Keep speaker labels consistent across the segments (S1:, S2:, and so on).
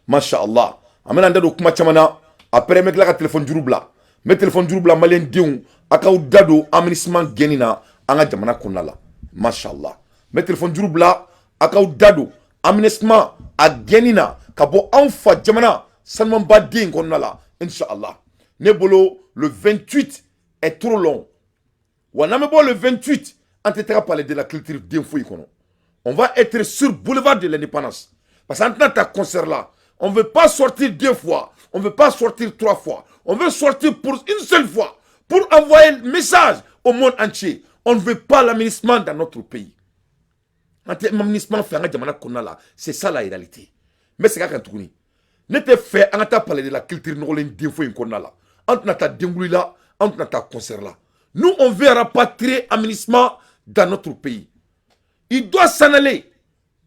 S1: Masha Allah, an bɛna an da don kuma caman na. Après, n bɛ tila ka téléphone juru bila. N bɛ téléphone juru bila. Maliyɛn denw, a k'aw da don aménagement gɛnni na an ka jamana kɔnɔna la. Masha Allah, n bɛ téléphone juru bila, a k'aw da don aménagement a gɛnni na ka bɔ anw fa jamana sanumanba den kɔnɔna la, inshallah. Ne bolo, le 28 est trop long. Wa n'an bɛ bɔ le 28, an tɛ taga Palais de la Culture den foyi kɔnɔ. On va être sur Boulevard de l'Indépendance, parce qu'an tɛna taa concert la. On veut pas sortir deux fois, on veut pas sortir trois fois, on veut sortir pour une seule fois pour envoyer le message au monde entier: on ne veut pas l'aménagement dans notre pays. An tɛ aménagement fɛ an ka jamana kɔnɔna la. C'est ça la réalité. N bɛ segin a kan tuguni: ne tɛ fɛ an ka taa Palais de la Culture nɔgɔlen den foyi in kɔnɔna la. An tɛna taa denkuli la, an tɛna taa concert la. Nous, on veut rapatrier aménagement dans notre pays. Il doit s'en aller.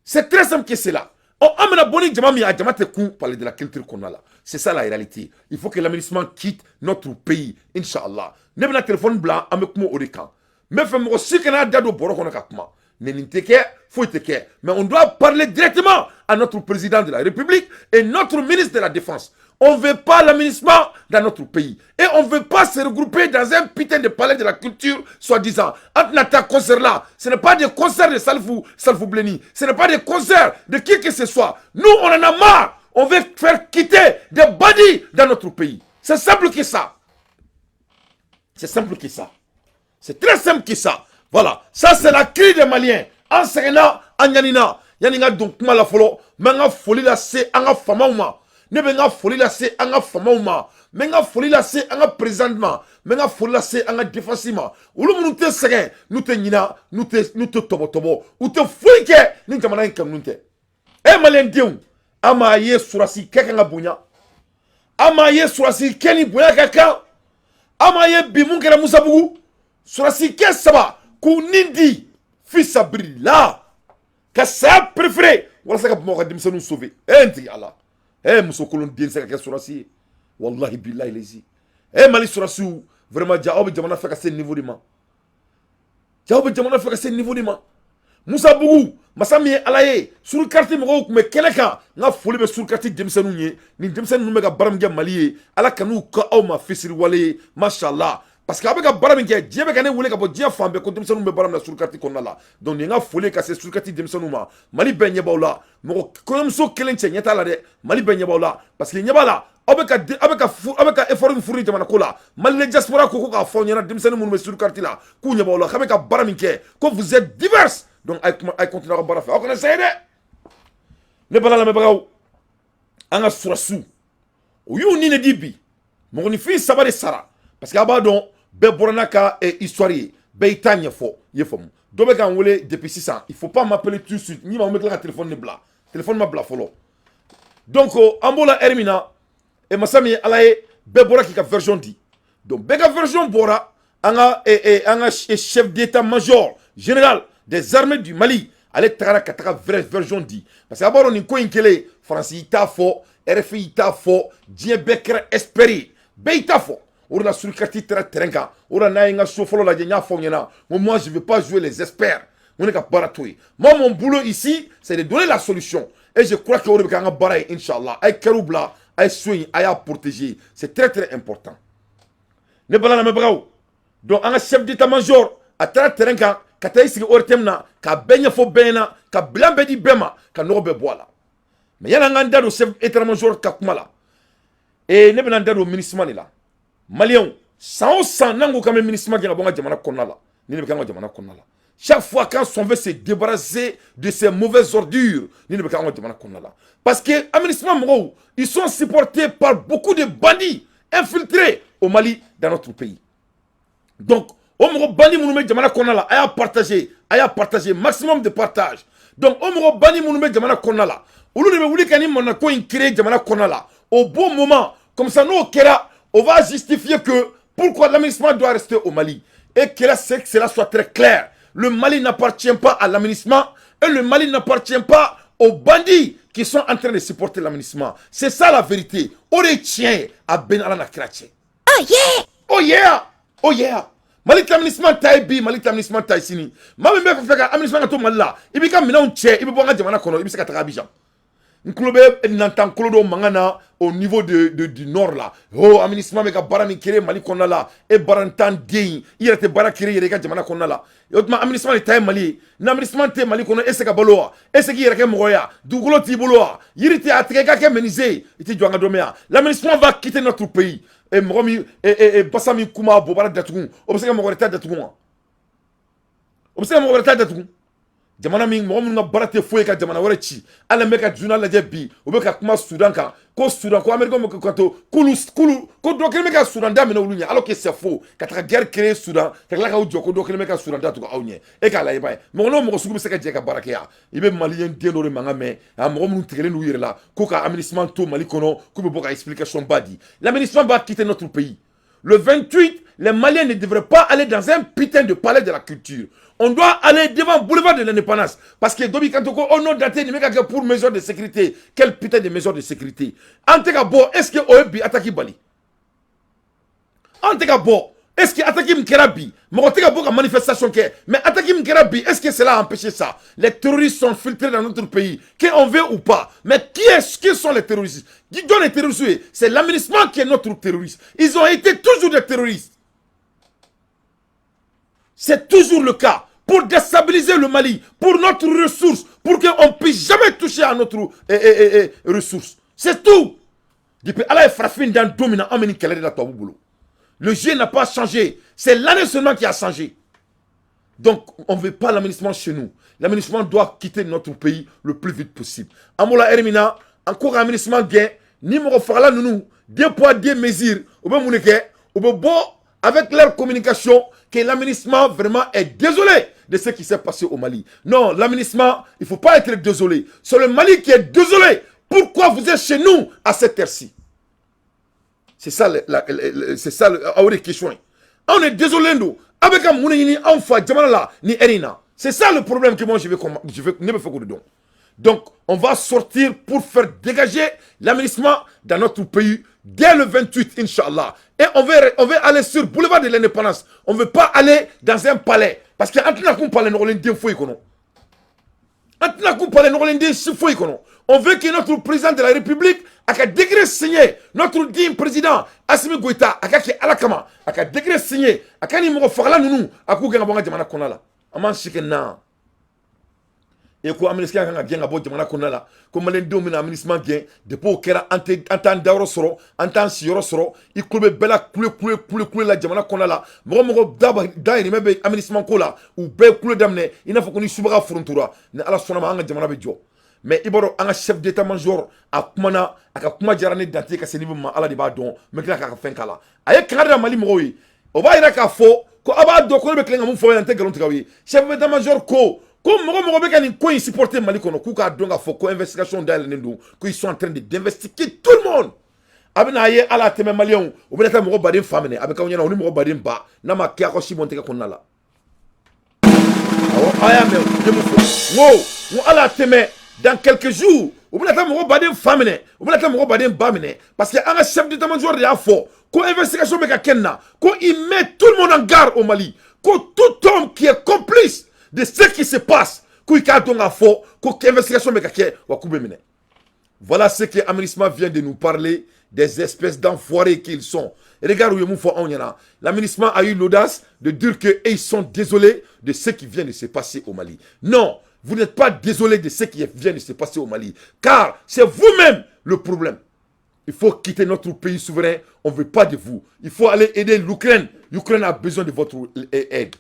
S1: C'est très simple que cela. Ɔ, an bɛna bɔ ni jama min ye, a jama tɛ kun Palais de la Culture kɔnɔna la. C'est ça la réalité. Il faut que l'aménagement quitte notre pays, inchallah. Ne bɛna téléphone bila, an bɛ kuma o de kan. N bɛ fɛ mɔgɔ si kana da don bɔrɔ kɔnɔ ka kuma. Nin tɛ kɛ, foyi tɛ kɛ, mais on doit parler directement à notre président de la République et notre ministre de la Défense. On ne veut pas l'aménagement dans notre pays. Et on ne veut pas se regrouper dans un putain de Palais de la Culture, soi-disant. An tɛna taa concert la, ce n'est pas des concerts de Salfou, Salfou Bleni. Ce n'est pas des concerts de qui que ce soit. Nous, on en a marre. On veut faire quitter des bandits dans notre pays. C'est simple que ça. C'est simple que ça. C'est très simple que ça. Voilà. Ça, c'est la cri des Maliens. An sɛgɛnna, an ɲanina. Yani n ka don kuma la fɔlɔ, n bɛ n ka foli lase an ka faamaw ma. Ne bɛ n ka foli lase an ka faamaw ma, n bɛ n ka foli lase an ka président ma, n bɛ n ka foli lase an ka défense ma, olu minnu tɛ sɛgɛn, n'u tɛ ɲina, n'u tɛ tɔbɔtɔbɔ, u tɛ foyi kɛ ni jamana in kanu tɛ. E Maliyɛn denw, an m'a ye surasi kɛ kan ka bonya, an m'a ye surasi kɛ ni bonya ka kan. An m'a ye bi mun kɛra Musabugu, surasi kɛ saba k'u nin di fisabirila ka saya préféré walasa ka Bamakɔ ka denmisɛnninw sauver. E n tigi Ala, e muso kolon den se ka kɛ surasi ye? Wallahi billahi lezi, e Mali surasiw, vraiment, ja aw bɛ jamana fɛ ka se niveau de ma, ja aw bɛ jamana fɛ ka se niveau de ma. Musabugu, masa min ye Ala ye, surukati mɔgɔw tun bɛ kɛnɛ kan. N ka foli bɛ surukati denmisɛnninw ye. Nin denmisɛnnin ninnu bɛ ka baara min kɛ Mali ye, Ala kan'u ka aw ma fisiriwale ye. Mashallah, parce que a bɛ ka baara min kɛ, diɲɛ bɛ ka ne wele ka bɔ diɲɛ fan bɛɛ ko denmisɛnninw bɛ baara min na surukati kɔnɔna la. Donc nin n ka foli ka se surukati denmisɛnninw ma. Mali bɛɛ ɲɛ b'aw la. Mɔgɔ kɔɲɔmuso kelen cɛ ɲɛ t'a la dɛ, Mali bɛɛ ɲɛ b'aw la, parce que ɲɛ b'a la, aw bɛ ka effort min fourni jamana ko la. Mali diaspora ko k'a fɔ aw ɲɛna, denmisɛnnin minnu bɛ surukati la, k'u ɲɛ b'aw la, k'a bɛ ka baara min kɛ, ko vous êtes divers. Donc a ye kuma, a ye continuer aw ka baara fɛ, aw kana sɛgɛn dɛ. Ne bala lamɛnbagaw, an ka surasiw, u y'u ni de di bi. Mɔgɔninfin saba de sara, parce que a b'a dɔn, bɛɛ bɔra n'a ka histoire ye, bɛɛ y'i ta ɲɛfɔ. I ye faamu? Dɔ bɛ k'an wele depuis sisan. Il faut pas m'appeler tout de suite. Ni ma n bɛ tila ka téléphone de bila, téléphone ma bila fɔlɔ. Donc an b'o la heure min na, e masa min ye Ala ye, bɛɛ bɔra k'i ka version di. Donc bɛɛ ka version bɔra. An ka chef d'état-major général des armées du Mali, ale tagara ka taga vraie version di, parce que a b'a dɔn nin ko in kɛlen, Faransi t'a fɔ, RFI t'a fɔ, diɲɛ bɛɛ kɛra expert ye, bɛɛ y'i ta fɔ. O de la surukati taara terrain kan. O de la n'a ye n ka so fɔlɔ lajɛ, n y'a fɔ aw ɲɛna n ko moi, je vais pas jouer les experts. N ko ne ka baara t'o ye. Moi, mon boulot ici, c'est de donner la solution, et je crois que o de bɛ kɛ an ka baara ye, inchallah. A ye kɛriw bila, a ye so in, a y'a protéger, c'est très très important. Ne bala lamɛnbagaw, donc an ka chef d'état-major, a taara terrain kan ka taa i sigi ORTM na ka bɛɛ ɲɛfɔ bɛɛ ɲɛna, ka bilan bɛɛ di bɛɛ ma, ka nɔgɔ bɛɛ bɔ a la. Mais yanni an k'an da don chef d'état-major ka kuma la, ee ne bɛna n da don MINUSMA de la. Maliyɛnw, san o san n'an ko k'an bɛ MINUSMA gɛn ka bɔ an ka jamana kɔnɔna la, ni ne bɛ kɛ an ka jamana kɔnɔna la. Chaque fois quand on veut se débarrasser de ces mauvaises ordures, ni ne bɛ kɛ an ka jamana kɔnɔna la, parce que MINUSMA mɔgɔw, ils sont supportés par beaucoup de bandits infiltrés au Mali, dans notre pays. Donc o mɔgɔ bandit minnu bɛ jamana kɔnɔna la, a y'a partager, a y'a partager, maximum de partage. Donc o mɔgɔ bandit minnu bɛ jamana kɔnɔna la, olu de bɛ wuli ka ni manako in créer jamana kɔnɔna la au bon moment. Comme ça, n'o kɛra, on va justifier que pourquoi l'aménagement doit rester au Mali. Et que cela soit très clair: le Mali n'appartient pas à l'aménagement et le Mali n'appartient pas aux bandits qui sont en train de supporter l'aménagement. C'est ça la vérité. O de ye tiɲɛ ye. A bɛɛ ni Ala na kira cɛ.
S2: Oh yeah!
S1: Oh yeah! Oh yeah! Mali tɛ aménagement ta ye bi, Mali tɛ aménagement ta ye sini. Maa min bɛ fɛ ka aménagement ka to Mali la, i b'i ka minɛnw cɛ, i bɛ bɔ an ka jamana kɔnɔ, i bɛ se ka taga Abidjan. N tulo bɛ nantankolo dɔw mankan na au niveau du nord là. Oh, aménagement bɛ ka baara min créer Mali kɔnɔna la, e baarantan den, i yɛrɛ tɛ baara créer yɛrɛ i ka jamana kɔnɔna la. O tuma aménagement de ta ye Mali ye. Ni aménagement tɛ Mali kɔnɔ, e se ka balo wa? E se k'i yɛrɛ kɛ mɔgɔ ye wa? Dugukolo t'i bolo wa? Yiri tɛ a tigɛ i ka kɛ menuisier ye, i tɛ jɔ an ka dɔ mɛn yan. L'aménagement va quitter notre pays. E mɔgɔ min e basa min kuma bobara datugu, o bɛ se ka mɔgɔ wɛrɛ ta datugu wa? O bɛ se ka mɔgɔ wɛrɛ ta datugu? Jamana min mɔgɔ minnu ka baara tɛ foyi ka jamana wɛrɛ ci. Hali an bɛ ka journal lajɛ bi, u bɛ ka kuma Sudan kan, ko Sudan, ko Américain bɛ ka to k'olu ko dɔ kelen bɛ ka Sudan da minɛ olu ɲɛ, alors que c'est faux. Ka taga guerre créer Sudan, ka tila k'aw jɔ ko dɔ kelen bɛ ka Sudan datugu aw ɲɛ, e k'a lajɛ ba ye. Mɔgɔ n'o mɔgɔ sugu bɛ se ka jɛ ka baara kɛ yan? I bɛ Malien den dɔ de mankan mɛn, a mɔgɔ minnu tigɛlen d'u yɛrɛ la ko ka aménagement to Mali kɔnɔ, k'u bɛ bɔ ka explication ba di. L'aménagement va quitter notre pays. Le 28, les Maliens ne devraient pas aller dans un putain de palais de la culture. On doit aller devant boulevard de l'Indépendance. Parce que Dobi Kantoko, oh non, daté, ni pour mesure de sécurité. Quelle putain de mesure de sécurité? An tɛ ka bɔ, est-ce que o ye bi attaque bali? An tɛ ka bɔ, est-ce que attaque min kɛra bi, mɔgɔ tɛ ka bɔ ka manifestation kɛ, mais attaque min kɛra bi, est-ce que cela a empêché ça? Les terroristes sont filtrés dans notre pays, qu'on veut ou pas. Mais qui sont les terroristes? Qui donne les terroristes? C'est l'aménagement qui est notre terroriste. Ils ont été toujours des terroristes. C'est toujours le cas. Pour déstabiliser le Mali, pour notre ressource, pour qu'on ne puisse jamais toucher à notre ressource. C'est tout. Depuis Ala ye farafin dan don min na, an bɛ nin kɛlɛ de la tubabu bolo. Le jeu n'a pas changé. C'est l'année seulement qui a changé. Donc, on ne veut pas l'aménagement chez nous. L'aménagement doit quitter notre pays le plus vite possible. An bɔla heure min na, an ko ka aménagement gɛn, ni mɔgɔ fagala ninnu, deux poids, deux mesures, u bɛ mun de kɛ? U bɛ bɔ avec leur communication que l'aménagement vraiment est désolé de ce qui s'est passé au Mali. Non, l'aménagement, il ne faut pas être désolé. C'est le Mali qui est désolé. Pourquoi vous êtes chez nous à cette heure-ci? C'est ça, c'est ça, la question. On est désolé, nous. Avec un mun ɲini anw fa jamana la ni heure in na. C'est ça le problème que moi je vais ne bɛ fɛ k'o de dɔn. Donc, on va sortir pour faire dégager l'aménagement dans notre pays dès le 28, Inch'Allah. Et on veut aller sur le boulevard de l'Indépendance. On ne veut pas aller dans un palais. Parce que an tɛna kun palais nɔgɔlen den foyi kɔnɔ. An tɛna kun palais nɔgɔlen den si foyi kɔnɔ. On veut que notre président de la République a ka décret signé, notre digne président Assimi Goïta, a ka kɛ Ala kama, a ka décret signé, a ka nin mɔgɔ fagala ninnu, a k'u gɛn ka bɔ an ka jamana kɔnɔna la. An m'an si kɛ na. E ko aménagement kan ka gɛn ka bɔ jamana kɔnɔna la, ko maliyɛndenw bɛna aménagement gɛn. Depuis o kɛra, an tɛ an t'an dayɔrɔ sɔrɔ, an t'an siyɔrɔ sɔrɔ. I tulo bɛ bɛɛ la kule kule kule kule la jamana kɔnɔna la. Mɔgɔ mɔgɔ da dahirimɛ bɛ aménagement ko la, u bɛɛ ye kule daminɛ i n'a fɔ ko ni subaga forontora. Ni Ala sɔnna ma, an ka jamana bɛ jɔ. Mais i b'a dɔn, an ka chef d'état major a kumana, a ka kuma diyara ne dante ka se niveau ma, Ala de b'a dɔn. N bɛ tila k'a ka fɛn k'a la. A ye kangari da Mali mɔgɔw ye, o b'a yira k'a fɔ ko aw b'a dɔn ko ne bɛ tilen ka mun fɔ aw ɲɛna, n tɛ nkalon tigɛ aw ye. Chef d'état major ko ko mɔgɔ mɔgɔ bɛ ka nin ko in supporter Mali kɔnɔ, k'u k'a dɔn k'a fɔ ko investigation dayɛlɛnnen don, ko ils sont en train de d'investiguer tout le monde. A bɛna ye ala tɛmɛ maliyɛnw, u bɛna taa mɔgɔ baden fa minɛ, a bɛ k'aw ɲɛna, o ni mɔgɔ baden ba n'a ma kɛ aw ka si bɔn tɛgɛ kɔnɔna la. Awɔ, a y'a mɛn, n ye mun fɔ? N ko ala tɛmɛ, dans quelques jours, u bɛna taa mɔgɔ baden fa minɛ, u bɛna taa mɔgɔ baden ba minɛ, parce que an ka chef d'état-major de y'a fɔ ko investigation bɛ ka kɛ nin na, ko il met tout le monde en garde au Mali, ko tout homme qui est complice de ce qui se passe, k'u k'a dɔn k'a fɔ ko investigation bɛ ka kɛ, wa k'u bɛ minɛ. Voilà ce que aménagement vient de nous parler, des espèces d'enfoirés qu'ils sont. Regarde où ye mun fɔ anw ɲɛna. L'aménagement a eu l'audace de dire que ils sont désolés de ce qui vient de se passer au Mali. Non, vous n'êtes pas désolé de ce qui vient de se passer au Mali, car c'est vous-même le problème. Il faut quitter notre pays souverain. On ne veut pas de vous. Il faut aller aider l'Ukraine. L'Ukraine a besoin de votre aide.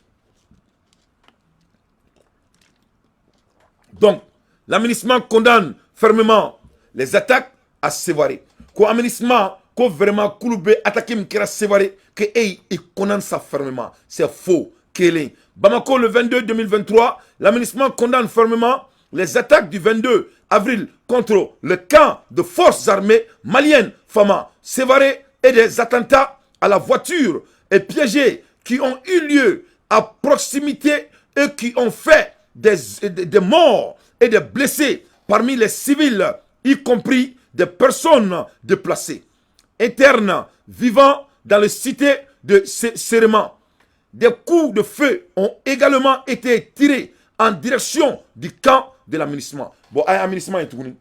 S1: Donc, l'aménagement condamne fermement les attaques à Sévaré. Ko aménagement, ko vraiment k'olu bɛ attaqué min kɛra Sévaré, que il condamne ça fermement. C'est faux. Kelen. Bamako le 22 2023, l'aménagement condamne fermement les attaques du 22 avril contre le camp de forces armées maliennes FAMA, Sévaré et des attentats à la voiture et piégés qui ont eu lieu à proximité et qui ont fait des morts et des blessés parmi les civils, y compris des personnes déplacées internes vivant dans les cités de Séréman. Des coups de feu ont également été tirés en direction du camp de l'aménagement. Bon, aménagement est tuguni.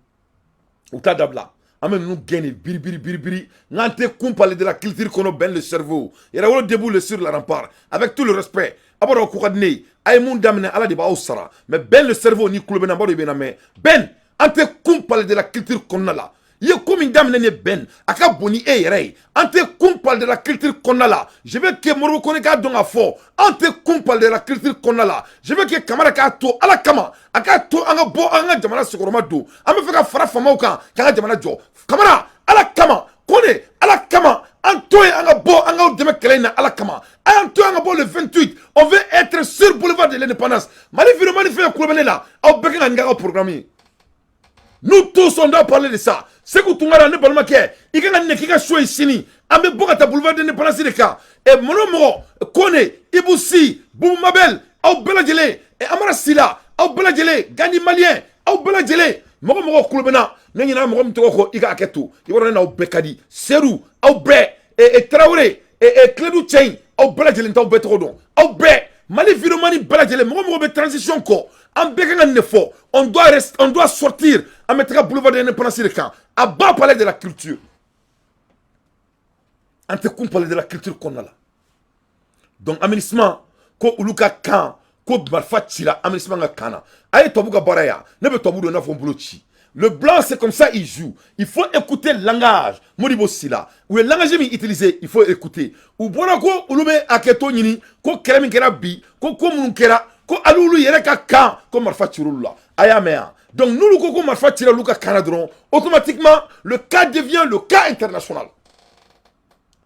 S1: U t'a dabila. An bɛ ninnu gɛn de biri biri biri biri. N'an tɛ kun Palais de la Culture kɔnɔ. Ben le Cerveau, Yɛrɛwolo debout le sur la rempart, avec tout le respect. A b'a dɔn ko ka di ne ye. A ye mun daminɛ, Ala de b'aw sara. Mais Ben le Cerveau, ni kulo bɛ na, n b'a dɔn i bɛ na. Mais Ben, an tɛ kun Palais de la Culture kɔnɔna la. I ye ko min daminɛ ni Ben, a ka bon ni e yɛrɛ ye. An tɛ kun Palais de la Culture kɔnɔna la. Je veux que Modibo Kone k'a dɔn k'a fɔ an tɛ kun Palais de la Culture kɔnɔna la. Je veux que Kamara k'a to Ala kama, a k'a to an ka bɔ, an ka jamana sigiyɔrɔma don. An bɛ fɛ ka fara faamaw kan k'an ka jamana jɔ. Kamara, Ala kama. Kone, Ala kama, an to yen, an ka bɔ, an k'aw dɛmɛ kɛlɛ in na. Ala kama, a y'an to yen, an ka bɔ le 28. On veut être sur boulevard de l'Indépendance. Mali vidéoman fɛn kulo bɛ ne la, aw bɛɛ kan ka nin kɛ aw ka programme ye. Nous tous, on doit parler de ça. Sekou Tounkara, ne balimakɛ, i kan ka nin k'i ka so ye sini. An bɛ bɔ ka taa boulevard de l'Indépendance de kan. Ɛ, mɔnɔ mɔgɔ, Kone, Ibou Sy, Boubou Mabel, aw bɛɛ lajɛlen, ɛ, Amara Sila, aw bɛɛ lajɛlen, Gandhi Malien, aw bɛɛ lajɛlen, mɔgɔ mɔgɔ kulo bɛ na, ne ɲinɛ mɔgɔ min tɔgɔ kɔ, i ka hakɛ to. I b'a dɔn ne n'aw bɛɛ ka di. Seydou, aw bɛɛ, ɛ, Tarawele, ɛ, Kiledu cɛ in, aw bɛɛ lajɛlen, t'aw bɛɛ tɔgɔ dɔn. Aw bɛɛ, Mali vidéoman bɛɛ lajɛlen, mɔgɔ mɔgɔ bɛ transition kɔ, an bɛɛ kan ka nin de fɔ. On doit rester, on doit sortir. An bɛ taga boulevard de l'Indépendance de kan, à bas Palais de la Culture. An tɛ kun Palais de la Culture kɔnɔna la. Donc aménagement ko olu ka kan ko marifa cira aménagement ka kan na. A ye tubabu ka baara yan. Ne bɛ tubabu dɔn i n'a fɔ n bolo ci. Le blanc, c'est comme ça il joue. Il faut écouter le langage. Modibo Sila. U ye langage min utiliser, il faut écouter. U bɔra ko olu bɛ hakɛto ɲini, ko kɛlɛ min kɛra bi, ko ko minnu kɛra, ko hali olu yɛrɛ ka kan ko marifa cir'olu la. A y'a mɛn yan. Donc n'olu ko ko marifa cira olu ka kan na dɔrɔn, automatiquement le cas devient le cas international.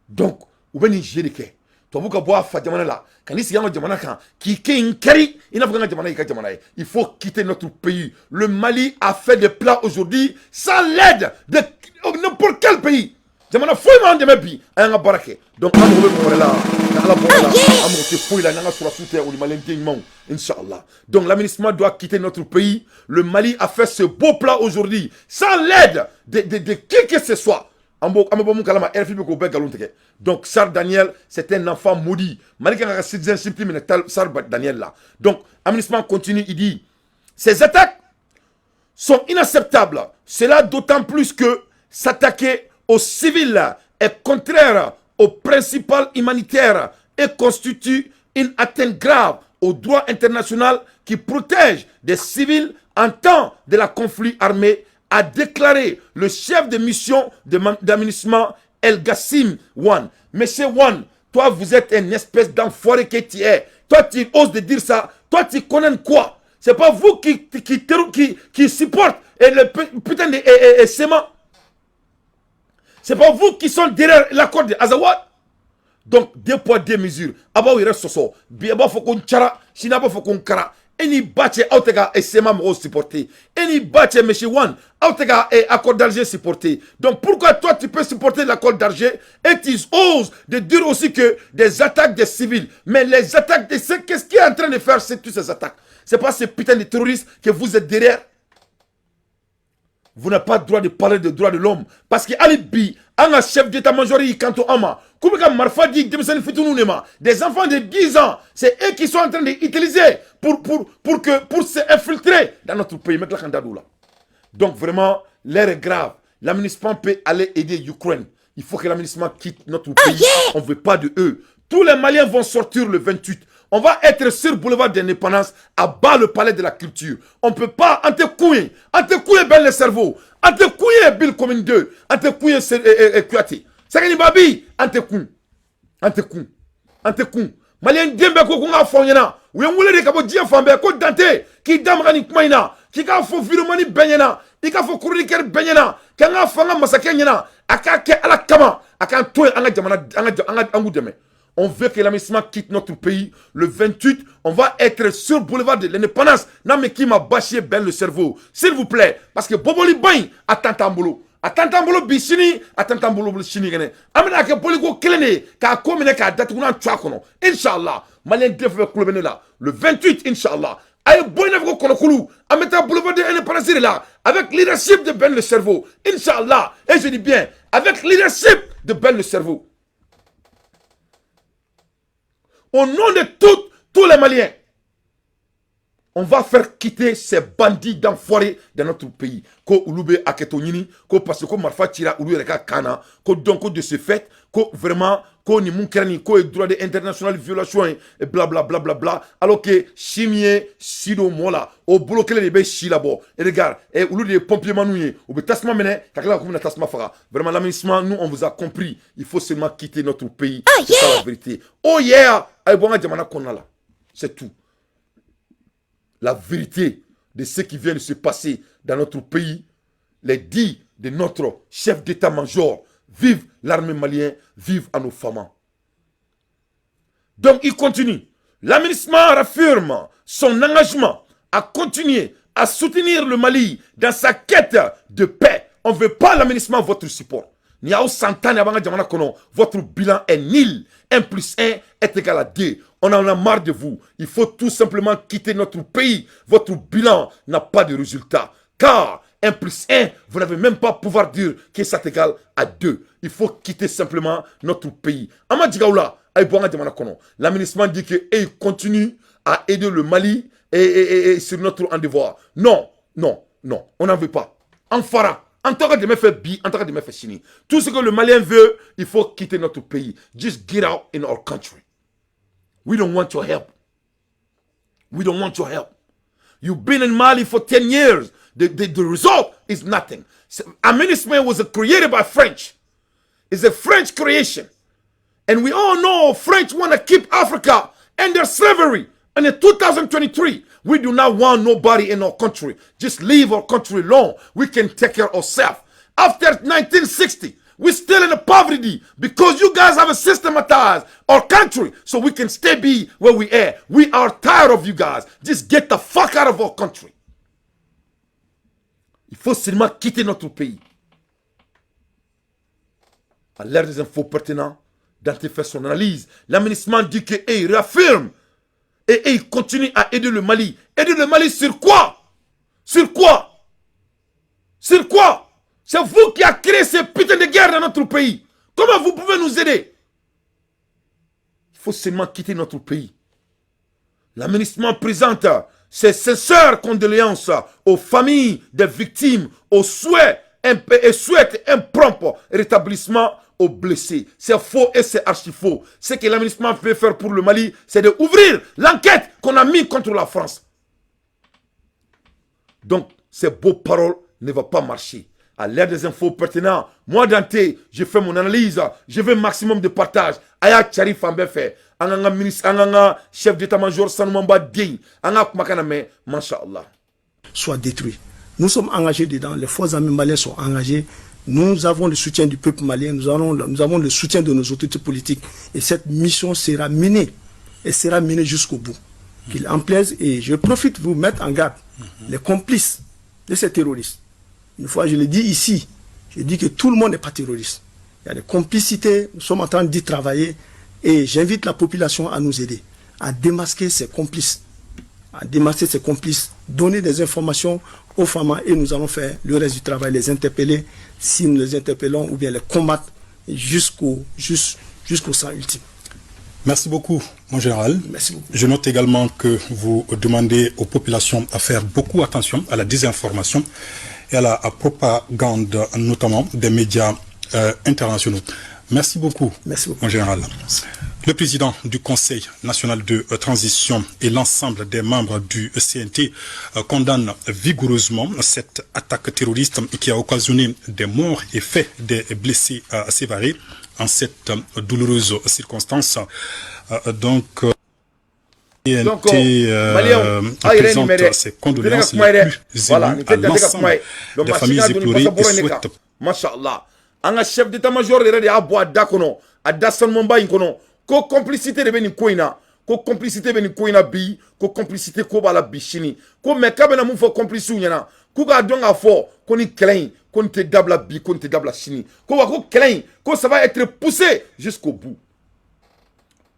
S1: Donc u bɛ nin jeu de kɛ. Tubabu ka bɔ a fa jamana la ka n'i sigi an ka jamana kan k'i kɛ n kari i n'a fɔ an ka jamana y'i ka jamana ye. Il faut quitter notre pays. Le Mali a fait des plats aujourd'hui sans l'aide de n'importe quel pays. Jamana foyi m'an dɛmɛ bi, an y'an ka baara kɛ. Donc an mago bɛ mɔgɔ wɛrɛ la ni Ala bɔra la, an mago tɛ foyi la n'an ka sɔrɔdasiw tɛ, o ni maliyɛn den ɲumanw, inchallah. Donc l'aménagement doit quitter notre pays. Le Mali a fait ce beau plat aujourd'hui sans l'aide de qui que ce soit. An b'o, an bɛ bɔ mun kalama, RFI bɛ k'o bɛɛ nkalon tigɛ. Donc Charles Daniel, c'est un enfant maudit. Mali kan ka citizenship minɛ Charles Daniel la. Donc aménagement continue, il dit: ces attaques sont inacceptables, cela d'autant plus que s'attaquer aux civils est contraire au principe humanitaire et constitue une atteinte grave au droit international qui protège des civils en temps de la conflit armé, a déclaré le chef de mission d'aménagement El Gassim Wane. Monsieur Wane, toi, vous êtes une espèce d'enfoiré que tu es. Toi, tu oses de dire ça. Toi, tu connais quoi? C'est pas vous qui supporte et le putain de et CMA. C'est pas vous qui sont derrière l'accord de Azawad. Donc, deux poids, deux mesures. A b'aw yɛrɛ sɔsɔ. Bi a b'a fɔ ko n cara, sini a b'a fɔ ko n kara. E ni ba cɛ, aw tɛ ka CMA mɔgɔw supporter. E ni ba cɛ, monsieur Wane, aw tɛ ka accord d'Alger supporter. Donc pourquoi toi, tu peux supporter l'accord d'Alger et tu oses de dire aussi que des attaques des civils? Mais les attaques des qu'est-ce qui est en train de faire, c'est toutes ces attaques? C'est pas ces putains de terroristes que vous êtes derrière? Vous n'avez pas le droit de parler de droits de l'homme. Parce que hali bi, an ka chef d'état-major y'i kanto an ma k'u bɛ ka marifa di denmisɛnnin fitininw de ma, des enfants de 10 ans, c'est eux qui sont en train d'utiliser pour s'infiltrer dans notre pays. N bɛ tila ka n da don o la. Donc vraiment, l'heure est grave. L'aménagement peut aller aider l'Ukraine. Il faut que l'aménagement quitte notre pays. On ne veut pas de eux. Tous les Maliens vont sortir le 28. On va être sur boulevard d'Indépendance, à bas le Palais de la Culture. On ne peut pas, an tɛ kun yen, an tɛ kun yen Ben le Cerveau, an tɛ kun yen Bill Commune 2, an tɛ kun yen Kouyaté. Sɛgɛni Babi, an tɛ kun, an tɛ kun, an tɛ kun. Malien den bɛɛ ko ko n k'a fɔ aw ɲɛna. U ye n wele de ka bɔ diɲɛ fan bɛɛ ko Dante k'i da maga nin kuma in na, k'i k'a fɔ vidéoman bɛɛ ɲɛna, i k'a fɔ chroniqueur bɛɛ ɲɛna, k'an k'a fɔ an ka masakɛ ɲɛna, a k'a kɛ Ala kama, a k'an to yen, an ka jamana, an k'u dɛmɛ. On veut que l'aménagement quitte notre pays. Le 28, on va être sur le boulevard de l'Indépendance. Non, mais qui m'a bâché Ben le Cerveau? S'il vous plaît. Parce que Boboli Bain, attends t'an bolo. Attends t'an bolo bi sini, attends t'an bolo sini kɛnɛ. An bɛna kɛ boliko kelen de ye k'a ko minɛ k'a datugu n'an tu a kɔnɔ. Inch'Allah. Malien den fɛn fɛn kulo bɛ ne la. Le 28, Inch'Allah. A ye bɔ i n'a fɔ ko kɔnɔkulu. An bɛ taa boulevard de l'Indépendance de la. Avec leadership de Ben le Cerveau. Inch'Allah. Et je dis bien, avec leadership de Ben le Cerveau. Au nom de tous les Maliens. On va faire quitter ces bandits d'enfoirés dans notre pays. Ko olu bɛ hakɛto ɲini, ko parce que ko marifa cira olu yɛrɛ ka kan na, ko donc ko de ce fait, ko vraiment, ko ni mun kɛra nin ko ye droit de international violation ye et bla bla bla bla bla, alors que si min ye si don mɔɔ la, o bolo kelen de bɛ si labɔ. Et regarde, et olu de ye pompier maniw ye, u bɛ tasuma minɛ ka tila k'u bɛna tasuma faga. Vraiment, l'aménagement, nous, on vous a compris. Il faut seulement quitter notre pays. Oh, c'est ça la vérité. Oh yeah, a ye bɔ an ka jamana kɔnɔna la, c'est tout. La vérité de ce qui vient de se passer dans notre pays, les dits de notre chef d'état-major. Vive l'armée malienne, vive à nos femmes. Donc il continue. L'aménagement réaffirme son engagement à continuer à soutenir le Mali dans sa quête de paix. On ne veut pas l'aménagement, votre support. Votre bilan est nul. 1 plus 1 est égal à 2. On en a marre de vous. Il faut tout simplement quitter notre pays. Votre bilan n'a pas de résultat. Car 1 plus 1, vous n'avez même pas pouvoir dire que ça est égal à 2. Il faut quitter simplement notre pays. L'aménagement dit qu'il continue à aider le Mali et sur notre devoir. Non, non, non, on n'en veut pas. En fara. En tant que dɛmɛ fɛ bi, en tant que dɛmɛ fɛ sini. Tout ce que le Malien veut, il faut quitter notre pays. Just get out in our country. We don't want your help. We don't want your help. You've been in Mali for 10 years. The result is nothing. MINUSMA was created by French. It's a French creation. And we all know French want to keep Africa under slavery. And in 2023, we do not want nobody in our country. Just leave our country alone. We can take care of ourselves. After 1960, we're still in the poverty because you guys have systematized our country so we can stay be where we are. We are tired of you guys. Just get the fuck out of our country. Il faut seulement quitter notre pays. À l'ère des infos pertinentes, Dante fait son analyse. L'aménagement dit qu'il réaffirme et il continue à aider le Mali. Aider le Mali sur quoi? Sur quoi? Sur quoi? C'est vous qui avez créé ces putains de guerre dans notre pays. Comment vous pouvez nous aider? Il faut seulement quitter notre pays. L'aménagement présente ses sincères condoléances aux familles des victimes, aux souhaits et souhaite un prompt rétablissement aux blessés. C'est faux et c'est archi faux. Ce que l'aménagement peut faire pour le Mali, c'est d'ouvrir l'enquête qu'on a mis contre la France. Donc, ces beaux paroles ne vont pas marcher. À l'ère des infos pertinentes, moi Dante, je fais mon analyse, je veux maximum de partage. A y'a cari fan bɛɛ fɛ. An ka ministre, an ka chef d'état-major sanumanba den, an ka kumakan na mɛn, masha Allah.
S2: Soit détruit. Nous sommes engagés dedans, les forces armées maliennes sont engagées. Nous avons le soutien du peuple malien, nous avons le soutien de nos autorités politiques. Et cette mission sera menée, et sera menée jusqu'au bout. Qu'il en plaise, et je profite de vous mettre en garde les complices de ces terroristes. Une fois, je l'ai dit ici, je dis que tout le monde n'est pas terroriste. Il y a des complicités, nous sommes en train d'y travailler, et j'invite la population à nous aider, à démasquer ces complices, à démasquer ces complices, donner des informations aux femmes et nous allons faire le reste du travail, les interpeller, si nous les interpellons, ou bien les combattre jusqu'au sang ultime.
S3: Merci beaucoup, mon général.
S2: Merci beaucoup.
S3: Je note également que vous demandez aux populations à faire beaucoup attention à la désinformation et à la propagande, notamment des médias internationaux. Merci beaucoup,
S2: Merci beaucoup,
S3: mon général. Le président du Conseil national de transition et l'ensemble des membres du CNT condamnent vigoureusement cette attaque terroriste qui a occasionné des morts et fait des blessés à Sévaré en cette douloureuse circonstance. Donc,
S1: Donc,
S3: CNT présente ses condoléances les plus émues à l'ensemble des familles éplorées et souhaite
S1: Mashallah. An ka chef d'état-major yɛrɛ de y'a bɔ a da kɔnɔ, a da sanumanba in kɔnɔ, ko complicité de bɛ nin ko in na, ko complicité bɛ nin ko in na bi, ko complicité ko b'a la bi sini ko. Mais k'a bɛna mun fɔ complices ɲɛna? K'u k'a dɔn k'a fɔ ko ni kɛlɛ in, ko nin tɛ dabila bi, ko nin tɛ dabila sini, ko wa ko kɛlɛ in, ko ça va être poussé jusqu'au bout.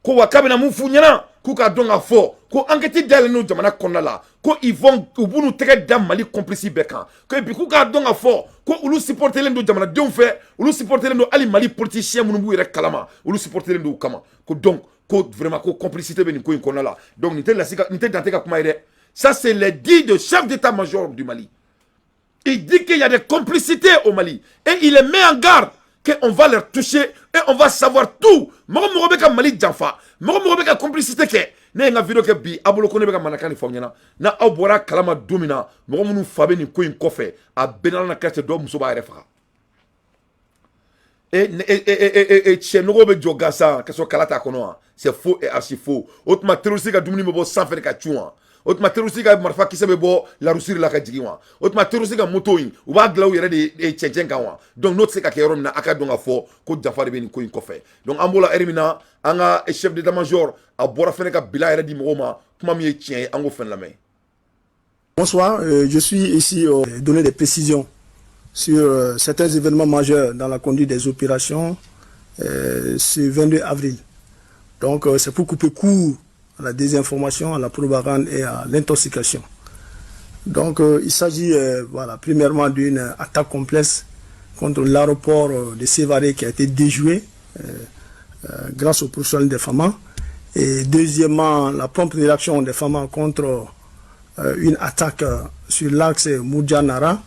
S1: Ko wa k'a bɛna mun f'u ɲɛna? K'u k'a dɔn k'a fɔ ko enquête dayɛlɛnnen don jamana kɔnɔna la, ko ils vont, u b'u tɛgɛ da Mali complice bɛɛ kan. Ko et puis k'u k'a dɔn k'a fɔ ko olu supportelen don jamanadenw fɛ, olu supportelen don hali Mali politicien minnu b'u yɛrɛ kalama, olu supportelen don u kama. Ko donc ko vraiment ko complicité bɛ nin ko in kɔnɔna la. Donc nin tɛ lasi ka, nin tɛ Dante ka kuma ye dɛ. Ça, c'est les dits de chef d'état-major du Mali. Il dit qu'il y a des complicités au Mali. Et il les met en garde qu'on va leur toucher et on va savoir tout. Mɔgɔ mɔgɔ bɛ ka Mali janfa, mɔgɔ mɔgɔ bɛ ka complicité kɛ. Ne ye n ka vidéo kɛ bi, a bolo ko ne bɛ ka manaka nin fɔ aw ɲɛna. Na aw bɔra kalama don min na, mɔgɔ minnu fa bɛ nin ko in kɔfɛ, a bɛɛ n'Ala na kira cɛ, dɔw muso b'a yɛrɛ faga. E e e e cɛ nɔgɔ bɛ jɔ gansan ka sɔrɔ kala t'a kɔnɔ wa? C'est faux et archi faux. O tuma terroriste ka dumuni bɛ bɔ sanfɛ de ka cun wa? O tuma terroriste ka marifa kisɛ bɛ bɔ la Russie la ka jigin wa? O tuma terroriste ka moto in, u b'a dilan u yɛrɛ de cɛncɛn kan wa? Donc n'o tɛ se ka kɛ yɔrɔ min na, a ka dɔn ka fɔ ko janfa de bɛ nin ko in kɔfɛ. Donc an b'o la heure min na, an ka chef d'état-major a bɔra fɛnɛ ka bilan yɛrɛ di mɔgɔw ma, kuma min ye tiɲɛ ye, an k'o fɛnɛ lamɛn.
S2: Bonsoir, je suis ici pour donner des précisions sur certains événements majeurs dans la conduite des opérations ce 22 avril. Donc c'est pour couper court à la désinformation, à la propagande et à l'intoxication. Donc il s'agit voilà, premièrement d'une attaque complexe contre l'aéroport de Sévaré qui a été déjouée grâce au professionnel des FAMA. Et deuxièmement, la prompte réaction des FAMA contre une attaque sur l'axe Moudjanara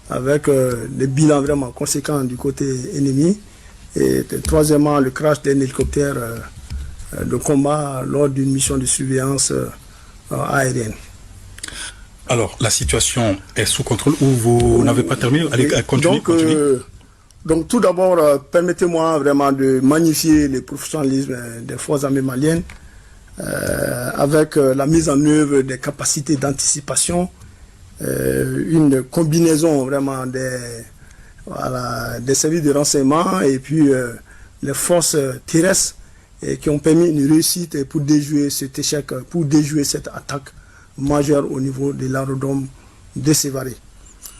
S2: avec des bilans vraiment conséquents du côté ennemi. Et troisièmement, le crash d'un hélicoptère de combat lors d'une mission de surveillance aérienne.
S3: Alors, la situation est sous contrôle ou vous n'avez pas terminé? Allez, continuez.
S2: Donc,
S3: continuez.
S2: Donc tout d'abord, permettez-moi vraiment de magnifier le professionnalisme des forces armées maliennes avec la mise en œuvre des capacités d'anticipation, une combinaison vraiment voilà, des services de renseignement et puis les forces terrestres et qui ont permis une réussite pour déjouer cet échec, pour déjouer cette attaque majeure au niveau de l'aérodrome de Sévaré.